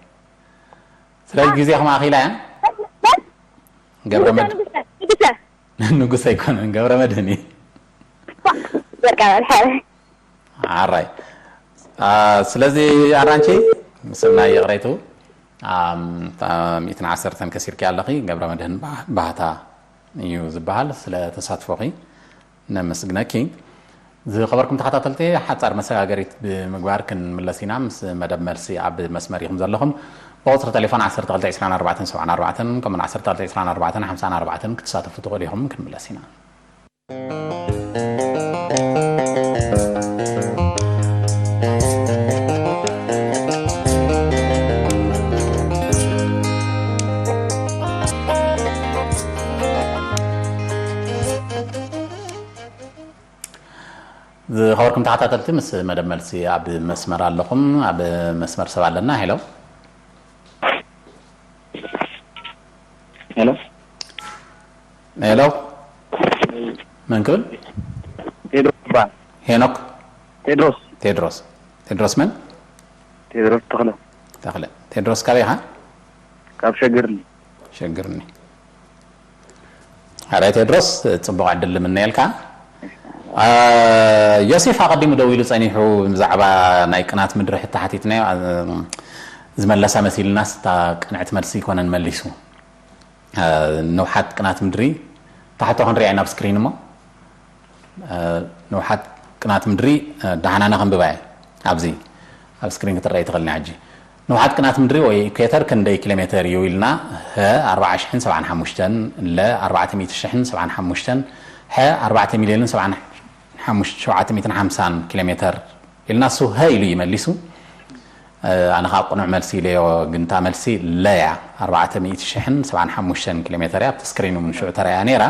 ስለዚ ግዜኹም ኣኺላ እያ። ገብረ መድ-፣ ንጉሰ፣ ንጉሰ። ንጉስ ኣይኮነን፣ ገብረ መድህን እዩ። በቃ፣ ኣልሓ። ኣራይ። አ፣ ስለዚ ኣራንቺ፣ ምስልና ይቕሬቱ። ኣም፣ እታ ሚእትን ዓሰርተን ከሲርኪ ኣለኺ። ገብረ መድህን ባ-፣ ባህታ እዩ ዝበሃል። ስለ ተሳትፎኺ ነመስግነኪ። ዝኸበርኩም ተኸታተልቲ፣ ሓጻር መሰጋገሪት ብምግባር ክንምለስ ኢና። ምስ መደብ መልሲ ኣብ መስመር ኢኹም ዘለኹም። ብቁጽሪ ቴሌፎን ዓሰርተ ክልተ ዕስራን ኣርባዕተን ሰብዓን ኣርባዕተን፣ ከምኡውን ዓሰርተ ክልተ ዕስራን ኣርባዕተን ሓምሳን ኣርባዕተን ክትሳተፉ ትኽእሉ ኢኹም። ክንምለስ ኢና። ዝኸበርኩም ተኸታተልቲ፣ ምስ መደብ መልሲ ኣብ መስመር ኣለኹም። ኣብ መስመር ሰብ ኣለና። ሄሎ። ሄሎ። ሄሎ። መን ክብል? ቴድሮስ ይበሃል። ሄኖክ። ቴድሮስ። ቴድሮስ። ቴድሮስ መን? ቴድሮስ ተኽለ። ተኽለ። ቴድሮስ ካበይ ኢኻ? ካብ ሸግርኒ። ሸግርኒ። ኣረ ቴድሮስ፣ ጽቡቕ ዕድል ንምነየልካ። አ፣ ዮሴፍ ኣቐዲሙ ደዊሉ ጸኒሑ ብዛዕባ ናይ ቅናት ምድሪ ሕቶ ሓቲትናዮ። አ፣ ዝመለሳ መሲልናስ እታ ቅንዕቲ መልሲ ኣይኮነን መሊሱ። አ፣ ንውሓት ቅናት ምድሪ፣ እታ ሕቶ ክንሪኣ ኢና ኣብ ስክሪን እሞ። አ፣ ንውሓት ቅናት ምድሪ፣ አ፣ ደሓና ነኸንብባ እየ። ኣብዚ ኣብ ስክሪን ክትረኣይ ትኽእል እያ ሕጂ። ንውሓት ቅናት ምድሪ ወይ ኢኩዌተር ክንደይ ኪሎ ሜተር እዩ ኢልና፣ ሀ ኣርብዓ ሽሕን ሰብዓን ሓሙሽተን፣ ለ ኣርባዕተ ሚእቲ ሽሕን ሰብዓን ሓሙሽተን፣ ሐ ኣርባዕተ ሚልዮንን ሰብዓን ሓሙሽተ፣ ሸውዓተ ሚእትን ሓምሳን ኪሎ ሜተር ኢልና፣ እሱ ሀ ኢሉ እዩ መሊሱ። ኣነ ከዓ ቅኑዕ መልሲ ኢለዮ፣ ግን እታ መልሲ ለ እያ። ኣርባዕተ ሚእቲ ሽሕን ሰብዓን ሓሙሽተን ኪሎ ሜተር እያ። ኣብቲ ስክሪን እውን ሽዑ ተራእያ ነይራ።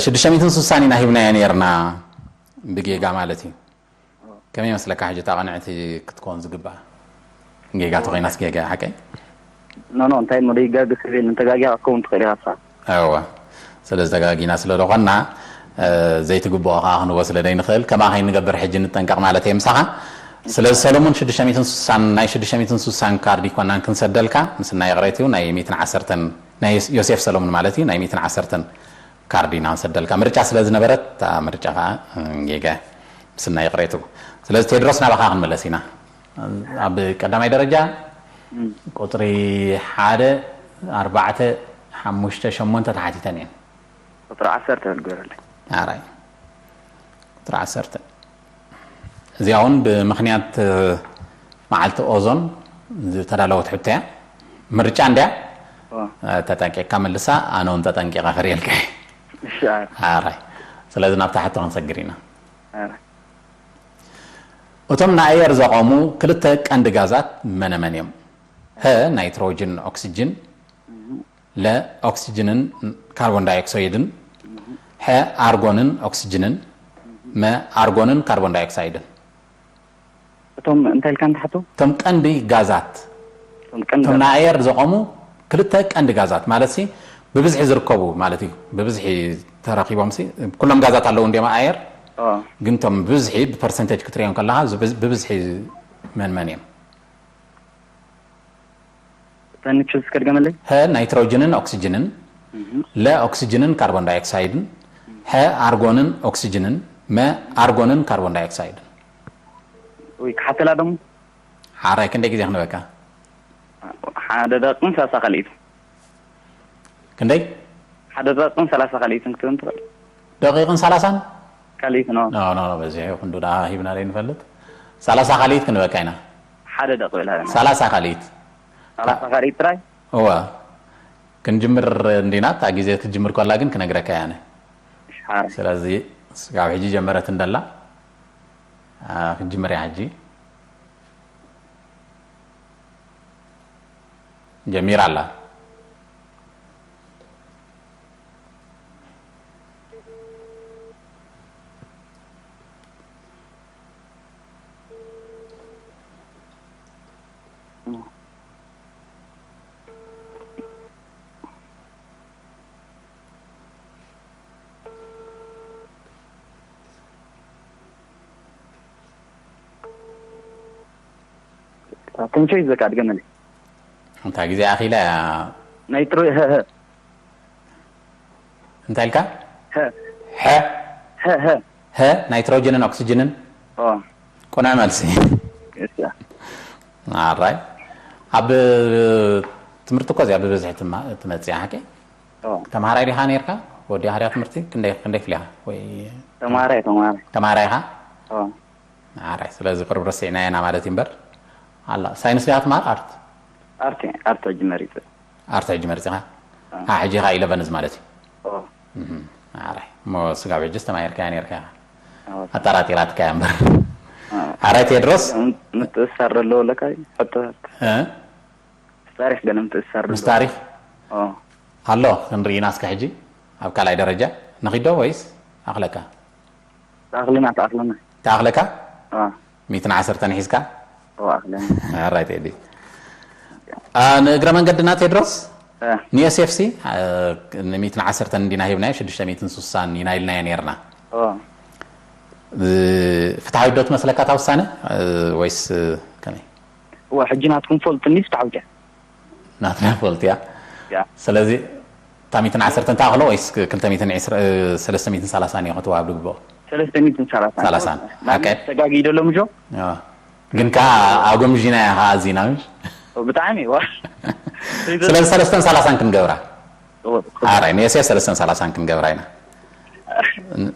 ሽዱሽተ ሚእትን ስሳን ኢና ሂብናዮ ነይርና፣ ብጌጋ ማለት እዩ። ከመይ ይመስለካ ሕጂ እታ ቅንዕቲ ክትከውን ዝግባእ? ጌጋ ተኾይናስ ጌጋ እያ፣ ሓቀይ? ኖ፣ ኖ፣ እንታይ እሞ ደይጋገ ክብል፣ እንተጋጊኻ ክትከውን ትኽእል ኢኻ ንስኻ። እወ። ስለዚ ተጋጊና ስለ ዝኾንና፣ እ፣ ዘይትግብኦ ከዓ ክንህቦ ስለ ዘይንኽእል፣ ከማኻ ከይንገብር ሕጂ ንጠንቀቕ ማለት እየ ምሳኻ። ስለዚ ሰለሙን ሽዱሽተ ሚእትን ስሳን፣ ናይ ሽዱሽተ ሚእትን ስሳን ካርድ ይኮናን ክንሰደልካ፣ ምስና ይቕሬት እዩ፣ ናይ ሚእትን ዓሰርተን፣ ናይ ዮሴፍ ሰለሙን ማለት እዩ፣ ናይ ሚእትን ዓሰርተን ካርድ ኢና ንሰደልካ። ምርጫ ስለ ዝነበረት፣ እታ ምርጫ ከዓ ጌጋ፣ ምስና ይቕሬት እዩ። ስለዚ ቴድሮስ ናባኻ ክንምለስ ኢና። ኣብ ቀዳማይ ደረጃ ቁጽሪ ሓደ፣ ኣርባዕተ፣ ሓሙሽተ፣ ሸሞንተ ተሓቲተን እየን። ቁጽሪ ዓሰርተ ንገረለይ። ኣራይ። ቁጽሪ ዓሰርተ። እዚኣ እውን ብምኽንያት፣ እ፣ መዓልቲ ኦዞን ዝተዳለወት ሕቶ እያ። ምርጫ እንድያ። ተጠንቂቕካ መልሳ፣ ኣነ እውን ተጠንቂቐ ክርእየልካ እየ። ኣራይ። ስለዚ ናብታ ሕቶ ክንሰግር ኢና። እቶም ንኣየር ዘቐሙ ክልተ ቀንዲ ጋዛት መነመን እዮም? ሀ፣ ናይትሮጅን ኦክስጅን፣ ለ፣ ኦክስጅንን ካርቦን ዳይኦክሳይድን፣ ሐ፣ ኣርጎንን ኦክስጅንን፣ መ፣ ኣርጎንን ካርቦን ዳይኦክሳይድን። እቶም እንታይ ኢልካ ንትሓቱ? እቶም ቀንዲ ጋዛት፣ እቶም ቀንዲ እቶም ንኣየር ዘቐሙ ክልተ ቀንዲ ጋዛት ማለት ሲ ብብዝሒ ዝርከቡ ማለት እዩ። ብብዝሒ ተረኺቦም ሲ ኩሎም ጋዛት ኣለዉ እንዲዮም ኣየር፣ ኦ፣ ግን እቶም ብብዝሒ ብፐርሰንቴጅ ክትሪኦም ከለኻ ዝብዝ- ብብዝሒ መን መን እዮም? ተንቹ እስከ ድገመለይ። ሀ ናይትሮጅንን ኦክስጅንን፣ ለ ኦክስጅንን ካርቦን ዳይኦክሳይድን፣ ሐ ኣርጎንን ኦክስጅንን፣ መ ኣርጎንን ካርቦን ዳይኦክሳይድን። ወይ ክሓተላ ደሞ ሓራይ ክንደይ ግዜ ክንበካ? ሓደ ደቂቕን ሰላሳ ካልኢት። ክንደይ? ሓደ ደቂቕን ሰላሳ ካልኢትን ክትብል ትኽእል። ደቂቕን ሰላሳን? ካልኢት ነው። ኖ ኖ ኖ፣ በዚሑ ክንዱ ደኣ ሂብና ዘይንፈልጥ። ሰላሳ ካልኢት ክንበካ ኢና። ሓደ ደቂ ብላ ኣለና። ሰላሳ ካልኢት። ሰላሳ ካልኢት ጥራይ? እወ። ክንጅምር እንዲና፣ እታ ግዜ ክትጅምር ከላ ግን ክነግረካ እየ ኣነ። እሺ፣ ሓራይ። ስለዚ ካብ ሕጂ ጀመረት እንደላ። አ፣ ክትጅምር እያ ሕጂ። ጀሚራ ኣላ። ተንቸይ ዘካ ድገመለይ። እንታ ግዜ ኣኺላ እያ። ናይ ትሮ- እንታይ ኢልካ? ሀ ሐ ሀ ሀ ሀ ናይትሮጅንን ኦክስጅንን። ኦ ቁኑዕ መልሲ። እሺ። ኣራይ። ኣብ ትምህርቲ እኮ እዚኣ ብብዝሒ ትማ- ትመጽእ እያ ሓቂ? ኦ ተምሃራይ ዲኻ ነርካ? ወዲ ሃርያ ትምህርቲ ክንደይ ክንደይ ክፍሊ ኢኻ? ወይ ተማራይ ተማራይ። ተምሃራይ ኢኻ? ኦ ኣራይ። ስለዚ ቅርብ ረሲዕና ኢና ማለት እዩ እምበር። ኣላ ሳይንስ ዲኻ ትምሃር ኣርት? ኣርት ኣርት ሕጂ መሪጸ። ኣርት ሕጂ መሪጽኻ? ኣ ሕጂ ኢኻ ኢለቨንዝ ማለት እዩ። ኣራይ። እሞ ስጋብ ሕጂ ዝተማየርካ እያ ነርካ ኢኻ። ኣጠራጢራትካ እያ እምበር። ኣራይ ቴድሮስ። ምትእሳር ዘለዎ ኣለካ ሕቶ። እ? ምስ ታሪክ ገለ ምትእሳር ምስ ታሪክ ኣሎ ክንርኢና እስከ ሕጂ ኣብ ካልኣይ ደረጃ ነኺዶ ወይስ ኣኽለካ? ተኣኽለና ተኣኽለና። ተኣኽለካ? ሚእትን ዓሰርተን ሒዝካ? ኣኽለና። ኣራይ ቴዲ። ንእግረ መንገድና ቴድሮስ ንኤስኤፍሲ ንሚእትን ዓሰርተን እንዲና ሂብናዮ ሽዱሽተ ሚእትን ሱሳን ኢና ኢልናዮ ነርና። ፍትሓዊት ዶ ትመስለካ እታ ውሳነ ወይስ ከመይ? እዋ ሕጂ ናትኩም ፈልጡኒ ፍትሓዊት እያ። ናትና ፈልጥ እያ። ስለዚ እታ ሚእትን ዓሰርተን ትኣኽሎ ወይስ ክልተ ሚእትን ዕስራ ሰለስተ ሚእትን ሰላሳን እዮ ክትወሃብ ዝግብኦ? ሰለስተ ሚእትን ሰላሳን። ሰላሳን። ሓቀ? ተጋጊ ዶ ሎም ጆ? ግን ከኣ ኣጎምዥና እያ ከኣ ኣዚና ምሽ? ብጣዕሚ እዋ። ስለዚ ሰለስተን ሰላሳን ክንገብራ። ኣራይ ንኤስኤፍ ሰለስተን ሰላሳን ክንገብራ ኢና።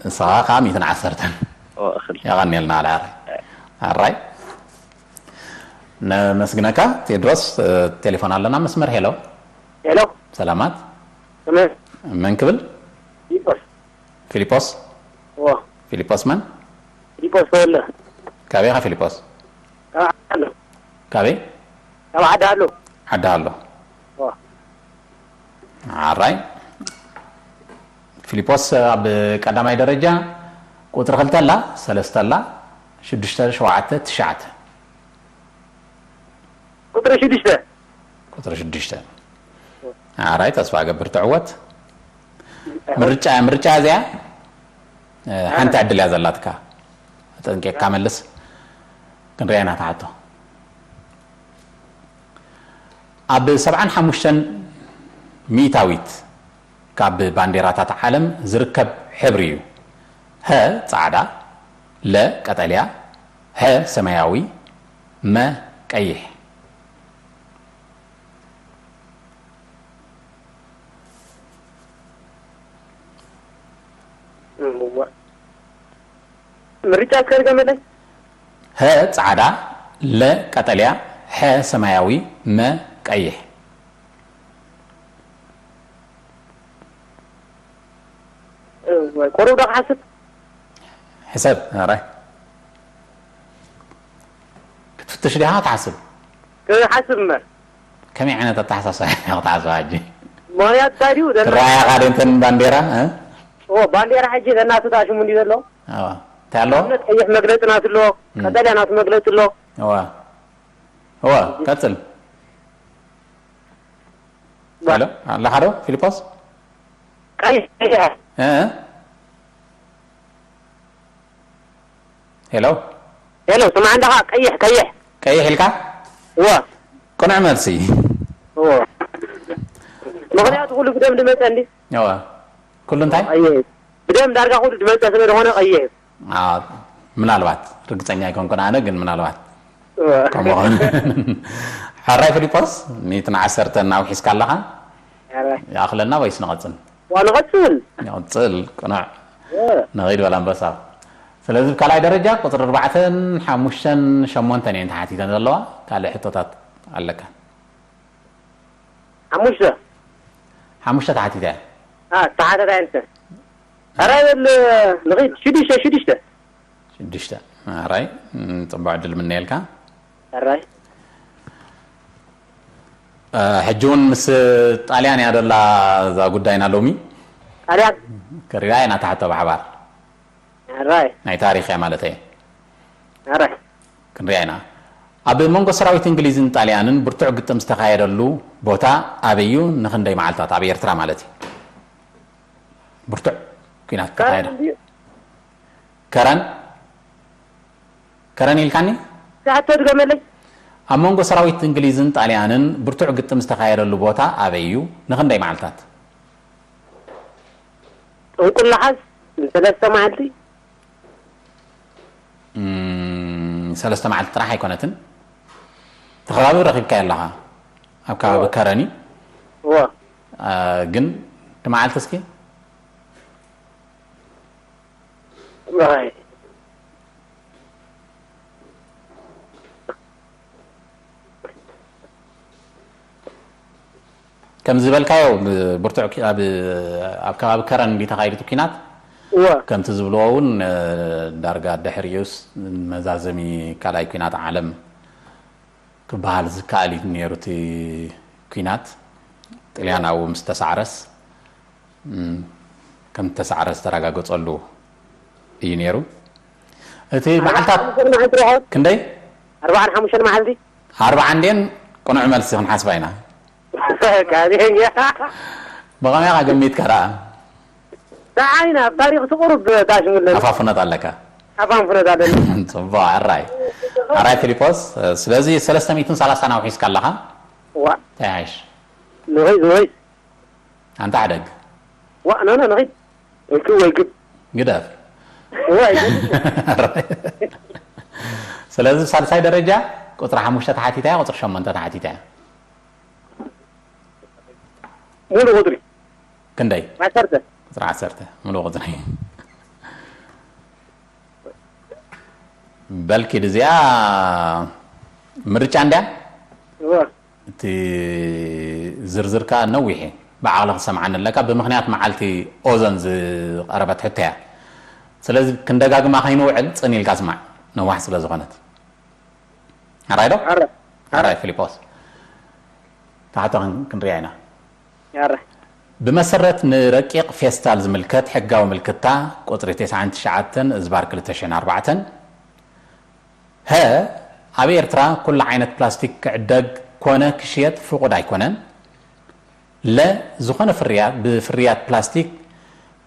ንስኻ ከኣ ሚእትን ዓሰርተን። የቐንየልና ኣለ ኣራይ። ኣራይ። ነመስግነካ ቴድሮስ። ቴሌፎን ኣለና መስመር። ሄሎ። ሄሎ። ሰላማት። ስመ መን ክብል? ፊሊጶስ። ፊሊጶስ። ዎ። ፊሊጶስ መን? ፊሊጶስ ተወለ። ካበይ ኢኻ ፊሊጶስ? ካብ ዓዲ ሃሎ። ካበይ? ካብ ዓዲ ሃሎ። ዓዲ ሃሎ። ዎ። ኣራይ። ፊሊጶስ ኣብ ቀዳማይ ደረጃ ቁፅሪ ክልተ ኣላ፣ ሰለስተ ኣላ፣ ሽዱሽተ፣ ሸውዓተ፣ ትሽዓተ። ቁፅሪ ሽዱሽተ። ቁፅሪ ሽዱሽተ። ኣራይ ተስፋ እገብር ትዕወት። ምርጫ ምርጫ እዚኣ ሓንቲ ዕድል እያ ዘላትካ። ጠንቂቕካ መልስ። ክንሪኣ ኢና እታ ሕቶ። ኣብ ሰብዓን ሓሙሽተን ሚእታዊት ካብ ባንዴራታት ዓለም ዝርከብ ሕብሪ እዩ። ሀ ጻዕዳ፣ ለ ቀጠልያ፣ ሐ ሰማያዊ፣ መ ቀይሕ። እዋ። ምርጫ እስከ ድገመለይ። ሀ ጻዕዳ፣ ለ ቀጠልያ፣ ሐ ሰማያዊ፣ መ ቀይሕ። ቁሩብ ዶ ክሓስብ? ሕሰብ። ኣራይ ክትፍትሽ ዲኻ ክትሓስብ? ክሓስብ እምበር። ከመይ ዓይነት ኣተሓሳስባ ኢኻ ክትሓስብ ሕጂ? ምኽንያቱ እንታይ ድዩ? ዘና- ትረኣያ ካደንተን ባንዴራ እ? ኦ፣ ባንዴራ ሕጂ ዘናቱ ዳሽሙ እንዲ ዘሎ። ኣዋ እንታይ ኣሎ? ኣብነት ቀይሕ መግለፂ ናቱ ኣሎ፣ ቀጠልያ ናቱ መግለፂ ኣሎ። እዋ እዋ ቀጽል። ሄሎ ኣለኻ ዶ ፊሊፖስ? ቀይሕ ቀይሕ እ? ሄሎ ሄሎ፣ ስማዕ እንደኻ ቀይሕ ቀይሕ። ቀይሕ ኢልካ? እወ ቅኑዕ መልሲ። እወ። ምኽንያቱ ኩሉ ብደም ዝመፀ እንዲ እዋ ኩሉ እንታይ? ቀይሕ እዩ። ብደም ዳርጋ ኩሉ ዝመፀ ስለ ዝኾነ ቀይሕ እዩ። ኣዎ፣ ምናልባት ርግጸኛ ኣይኮንኩን ኣነ ግን ምናልባት እወ። ከምኡ ኾን። ሕራይ ፊሊፖስ ሚእትን ዓሰርተን ኣውሒስካ ኣለኻ። ኧረ፣ ይኣኽለና ወይስ ንቐጽል? ዋ ንቐፅል። ይቕጽል ቅኑዕ። እወ። ንኺድ በል ኣንበሳ። ስለዚ ብካልኣይ ደረጃ ቁጽሪ ኣርባዕተን ሓሙሽተን ሸሞንተን እየን ተሓቲተን ዘለዋ። ካልእ ሕቶታት ኣለካ? ሓሙሽተ። ሓሙሽተ ተሓቲተ እያ። አ፣ ተሓተታይ እንተ። ኧረ በል ንኺድ ሽዱሽተ ሽዱሽተ። ሽዱሽተ። ሕራይ ጽቡቕ ዕድል ምነየልካ። ሕራይ ሕጂ እውን ምስ ጣልያን እያ ደላ እዛ ጉዳይና ሎሚ። ጣልያን ክሪኣ ኢና ትሓቶ ብሓባር። ሕራይ ናይ ታሪኽ እያ ማለት እየ። ሕራይ ክንሪኣ ኢና። ኣብ መንጎ ሰራዊት እንግሊዝን ጣልያንን ብርቱዕ ግጥም ዝተኻየደሉ ቦታ ኣበይ እዩ? ንኽንደይ መዓልታት? ኣብ ኤርትራ ማለት እዩ። ብርቱዕ ኲናት ተኻየደ። ከረን ከረን ኢልካኒ? ሕቶ ድገመለይ። ኣብ መንጎ ሰራዊት እንግሊዝን ጣልያንን ብርቱዕ ግጥም ዝተኻየደሉ ቦታ ኣበይ እዩ? ንኽንደይ መዓልታት? ጥንቁል ለሓስ ንሰለስተ መዓልቲ። እም፣ ሰለስተ መዓልቲ ጥራሕ ኣይኮነትን። ተኸባቢ ረኺብካዮ ኣለኻ ኣብ ከባቢ ከረኒ። እወ። አ፣ ግን እቲ መዓልቲ እስኪ ዋይ። ከም ዝበልካዮ ብርቱዕ ኪ- ኣብ ኣብ ከባቢ ከረን እንዲ ተኻይዱ እቲ ኲናት። እወ። ከምቲ ዝብልዎ እውን እ፣ ዳርጋ ድሕሪኡስ መዛዘሚ ካልኣይ ኲናት ዓለም ክበሃል ዝከኣል እዩ ነይሩ እቲ ኲናት። ጥልያን ኣብኡ ምስ ተሳዕረስ እም፣ ከም ዝተሳዕረ ዝተረጋገጸሉ እዩ ነይሩ። እቲ መዓልታት ሓሙሽተ መዓልቲ ረኸብ። ክንደይ? ኣርባዓን ሓሙሽተን መዓልቲ። ኣርባዓ እንድየን ቅኑዕ መልሲ ክንሓስባ ኢና። ካሊያ። ብኸመይ ኢኻ ገሚትካ ደኣ? ደሓይና ኣብ ታሪኽ ትቑሩብ ታሽሙለን። ኣፋፍነት ኣለካ። ኣፋንፍነት ኣለኒ። ጽቡቕ ኣራይ ኣራይ ፊሊፖስ። ስለዚ ሰለስተ ሚእትን ሰላሳን ኣውሒስካ ኣለኻ። ዋ እንታይ ይሓይሽ? ንኸይድ ንኸይድ። ኣንታ ሕደግ። ዋ ኖ ኖ ንኸይድ። ወይ ክብ ወይ ግብ። ግደፍ። ወይ ግብ። ስለዚ ሳልሳይ ደረጃ ቁፅሪ ሓሙሽተ ተሓቲታ እያ፣ ቁፅሪ ሸሞንተ ተሓቲታ እያ። ሙሉ ቁፅሪ ክንደይ? ዓሰርተ። ቁፅሪ ዓሰርተ ሙሉ ቁፅሪ። በልኪ ድዚኣ ምርጫ እንድያ። እወ እቲ ዝርዝር ከኣ ነዊሕ እዩ። ብዓቕሊ ክሰምዓኒ ኣለካ። ብምኽንያት መዓልቲ ኦዘን ዝቐረበት ሕቶ እያ። ስለዚ ክንደጋግማ ከይንውዕል ጽን ኢልካ ስማዕ፣ ነዋሕ ስለ ዝኾነት። ኣራይ ዶ? ኣረ ኣራይ ፊሊፖስ። ታሕቶ ክን- ክንሪኣ ኢና። ኣረ ብመሰረት ንረቂቕ ፌስታል ዝምልከት ሕጋዊ ምልክታ ቁጽሪ ተስዓን ትሽዓተን እዝባር ክልተ ሽሕን ኣርባዕተን፣ ሀ፣ ኣብ ኤርትራ ኩሉ ዓይነት ፕላስቲክ ክዕደግ ኮነ ክሽየጥ ፍቑድ ኣይኮነን። ለ፣ ዝኾነ ፍርያት፣ ብፍርያት ፕላስቲክ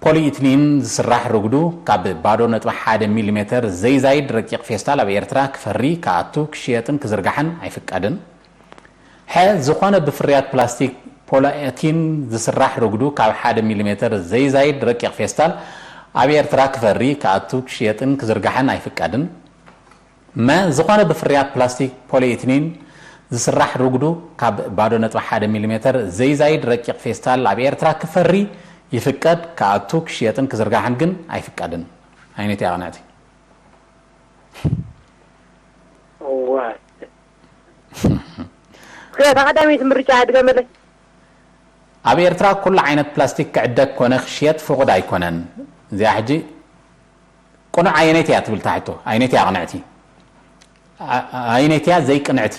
ፖሊኢትሊን ዝስራሕ ርጉዱ ካብ ባዶ ነጥቢ ሓደ ሚሊ ሜተር ዘይዛይድ ረቂቕ ፌስታል ኣብ ኤርትራ ክፈሪ፣ ክኣቱ፣ ክሽየጥን ክዝርጋሕን ኣይፍቀድን። ሐ፣ ዝኾነ ብፍርያት ፕላስቲክ ፖሊኤቲን ዝስራሕ ርጉዱ ካብ ሓደ ሚሊ ሜተር ዘይዛይድ ረቂቕ ፌስታል ኣብ ኤርትራ ክፈሪ፣ ክኣቱ፣ ክሽየጥን ክዝርጋሕን ኣይፍቀድን። መ፣ ዝኾነ ብፍርያት ፕላስቲክ ፖሊኤቲሊን ዝስራሕ ርጉዱ ካብ ባዶ ነጥቢ ሓደ ሚሊ ሜተር ዘይዛይድ ረቂቕ ፌስታል ኣብ ኤርትራ ክፈሪ ይፍቀድ፣ ክኣቱ፣ ክሽየጥን ክዝርጋሕን ግን ኣይፍቀድን። ኣይነቲ ኣቕንዕቲ። ዋ። እስከ እታ ቀዳመይቲ ምርጫ ድገመለይ። ኣብ ኤርትራ ኩሉ ዓይነት ፕላስቲክ ክዕደግ ኮነ ክሽየጥ ፍቑድ ኣይኮነን። እዚኣ ሕጂ ቅኑዕ ኣየነይቲ እያ ትብል እታ ሕቶ? ኣየነይቲ እያ ቅንዕቲ? ኣ-፣ ኣየነይቲ እያ ዘይቅንዕቲ?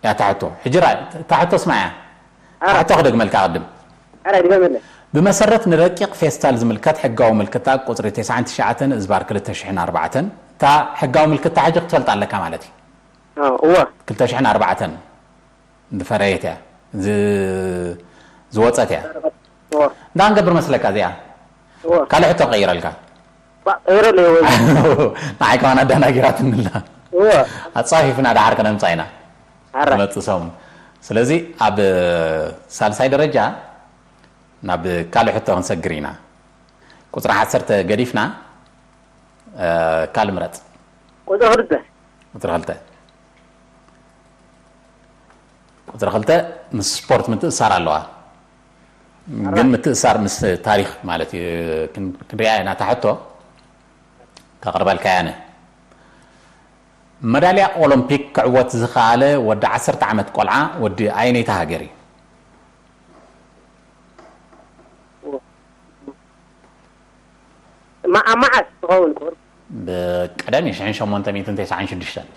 እያ እታ ሕቶ። ሕጂ ራ-፣ እታ ሕቶ ስማዕያ። ኣረ። እታ ሕቶ ክደግመልካ ቅድም። ኣረ፣ ድገመለይ። ብመሰረት ንረቂቕ ፌስታል ዝምልከት ሕጋዊ ምልክታ ቁጽሪ ተስዓን ትሽዓተን እዝባር ክልተ ሽሕን ኣርባዕተን፣ እታ ሕጋዊ ምልክታ ሕጂ ክትፈልጣ ኣለካ ማለት እዩ። ኣዎ፣ እወ። ክልተ ሽሕን ኣርባዕተን ዝፈረየት እያ፣ ዝ-፣ ዝወጸት እያ። እወ። እንታይ ክንገብር መስለካ እዚኣ? እወ። ካልእ ሕቶ ቀይረልካ። ባ-፣ ቀይረለይ፣ እወ። ንዓይ ከማን ኣደናጊራትኒ ኣላ። እወ። ኣጻፊፍና ደሓር ከነምጻ ኢና። ኣረ። ዝመጽእ ሰሙን። ስለዚ ኣብ ሳልሳይ ደረጃ ናብ ካልእ ሕቶ ክንሰግር ኢና። ቁጽሪ ዓሰርተ ገዲፍና፣ እ፣ ካልእ ምረጽ። ቁጽሪ ክልተ። ቁጽሪ ክልተ። ቁጽሪ ክልተ ምስ ስፖርት ምትእሳር ኣለዋ። ግን ምትእሳር ምስ ታሪኽ ማለት እዩ። ክን-፣ ክንሪኣ ኢና እታ ሕቶ። ከቕርበልካ እየ ኣነ። መዳልያ ኦሎምፒክ ክዕወት ዝኸኣለ ወዲ ዓሰርተ ዓመት ቆልዓ ወዲ ኣየነይቲ ሃገር እዩ? ማ-፣ ኣብ መዓስ ትኸውን ክቡር? ብቀደም ሽሕን ሸሞንተ ሚእትን ተስዓን ሽዱሽተን።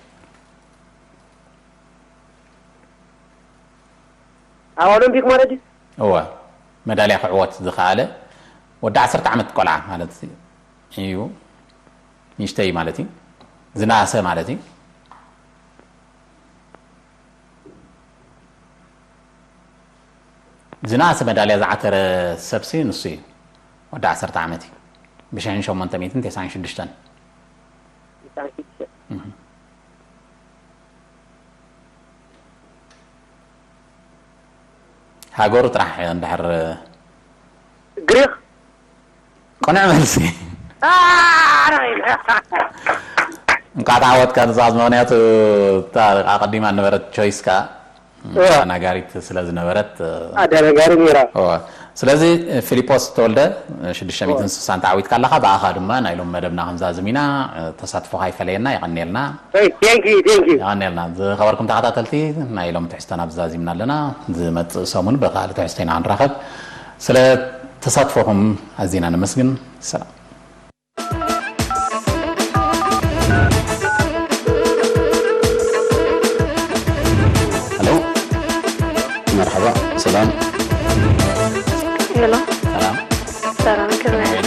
ኣብ ኦሎምፒክ ማለት እዩ? እወ፣ መዳልያ ክዕወት ዝኸኣለ ወዲ ዓሰርተ ዓመት ቆልዓ ማለት እዩ። ንእሽተይ ማለት እዩ። ዝነኣሰ ማለት እዩ። ዝነኣሰ መዳልያ ዝዓተረ ሰብሲ ንሱ እዩ። ወዲ ዓሰርተ ዓመት እዩ። ብሽሕን ሸሞንተ ሚእትን ተስዓን ሽዱሽተን። ተስዓን ሽዱሽተን። እህ። ሃገሩ ጥራሕ እንድሕር ግሪኽ። ቅኑዕ መልሲ። ኣረ! እንኳዕ ተዓወትካ ንስኻስ፣ ምኽንያቱ እታ ኣቐዲማ ዝነበረት ቾይስካ እዋ። ነጋሪት ስለ ዝነበረት፣ ኣደ ነጋሪ ነይራ። እዋ። ስለዚ ፊሊጶስ ተወልደ ሽዱሽተ ሚእትን ስሳን ተዓዊትካ ኣለኻ። ብኣኻ ድማ ናይ ሎም መደብና ክንዛዝም ኢና። ተሳትፎኻ ይፈለየና፣ የቐንየልና። Thank you, thank you. የቐንየልና። ዝኸበርኩም ተኸታተልቲ፣ ናይ ሎም ትሕዝቶና ብዛዚምና ኣለና። ዝመጽእ ሰሙን ብኻልእ ትሕዝቶ ኢና ክንራኸብ። ስለ ተሳትፎኹም ኣዚና ነመስግን። ሰላም። ሄሎ፣ መርሓባ፣ ሰላም። ሄሎ። ሰላም። ሰላም፣ ከመይ?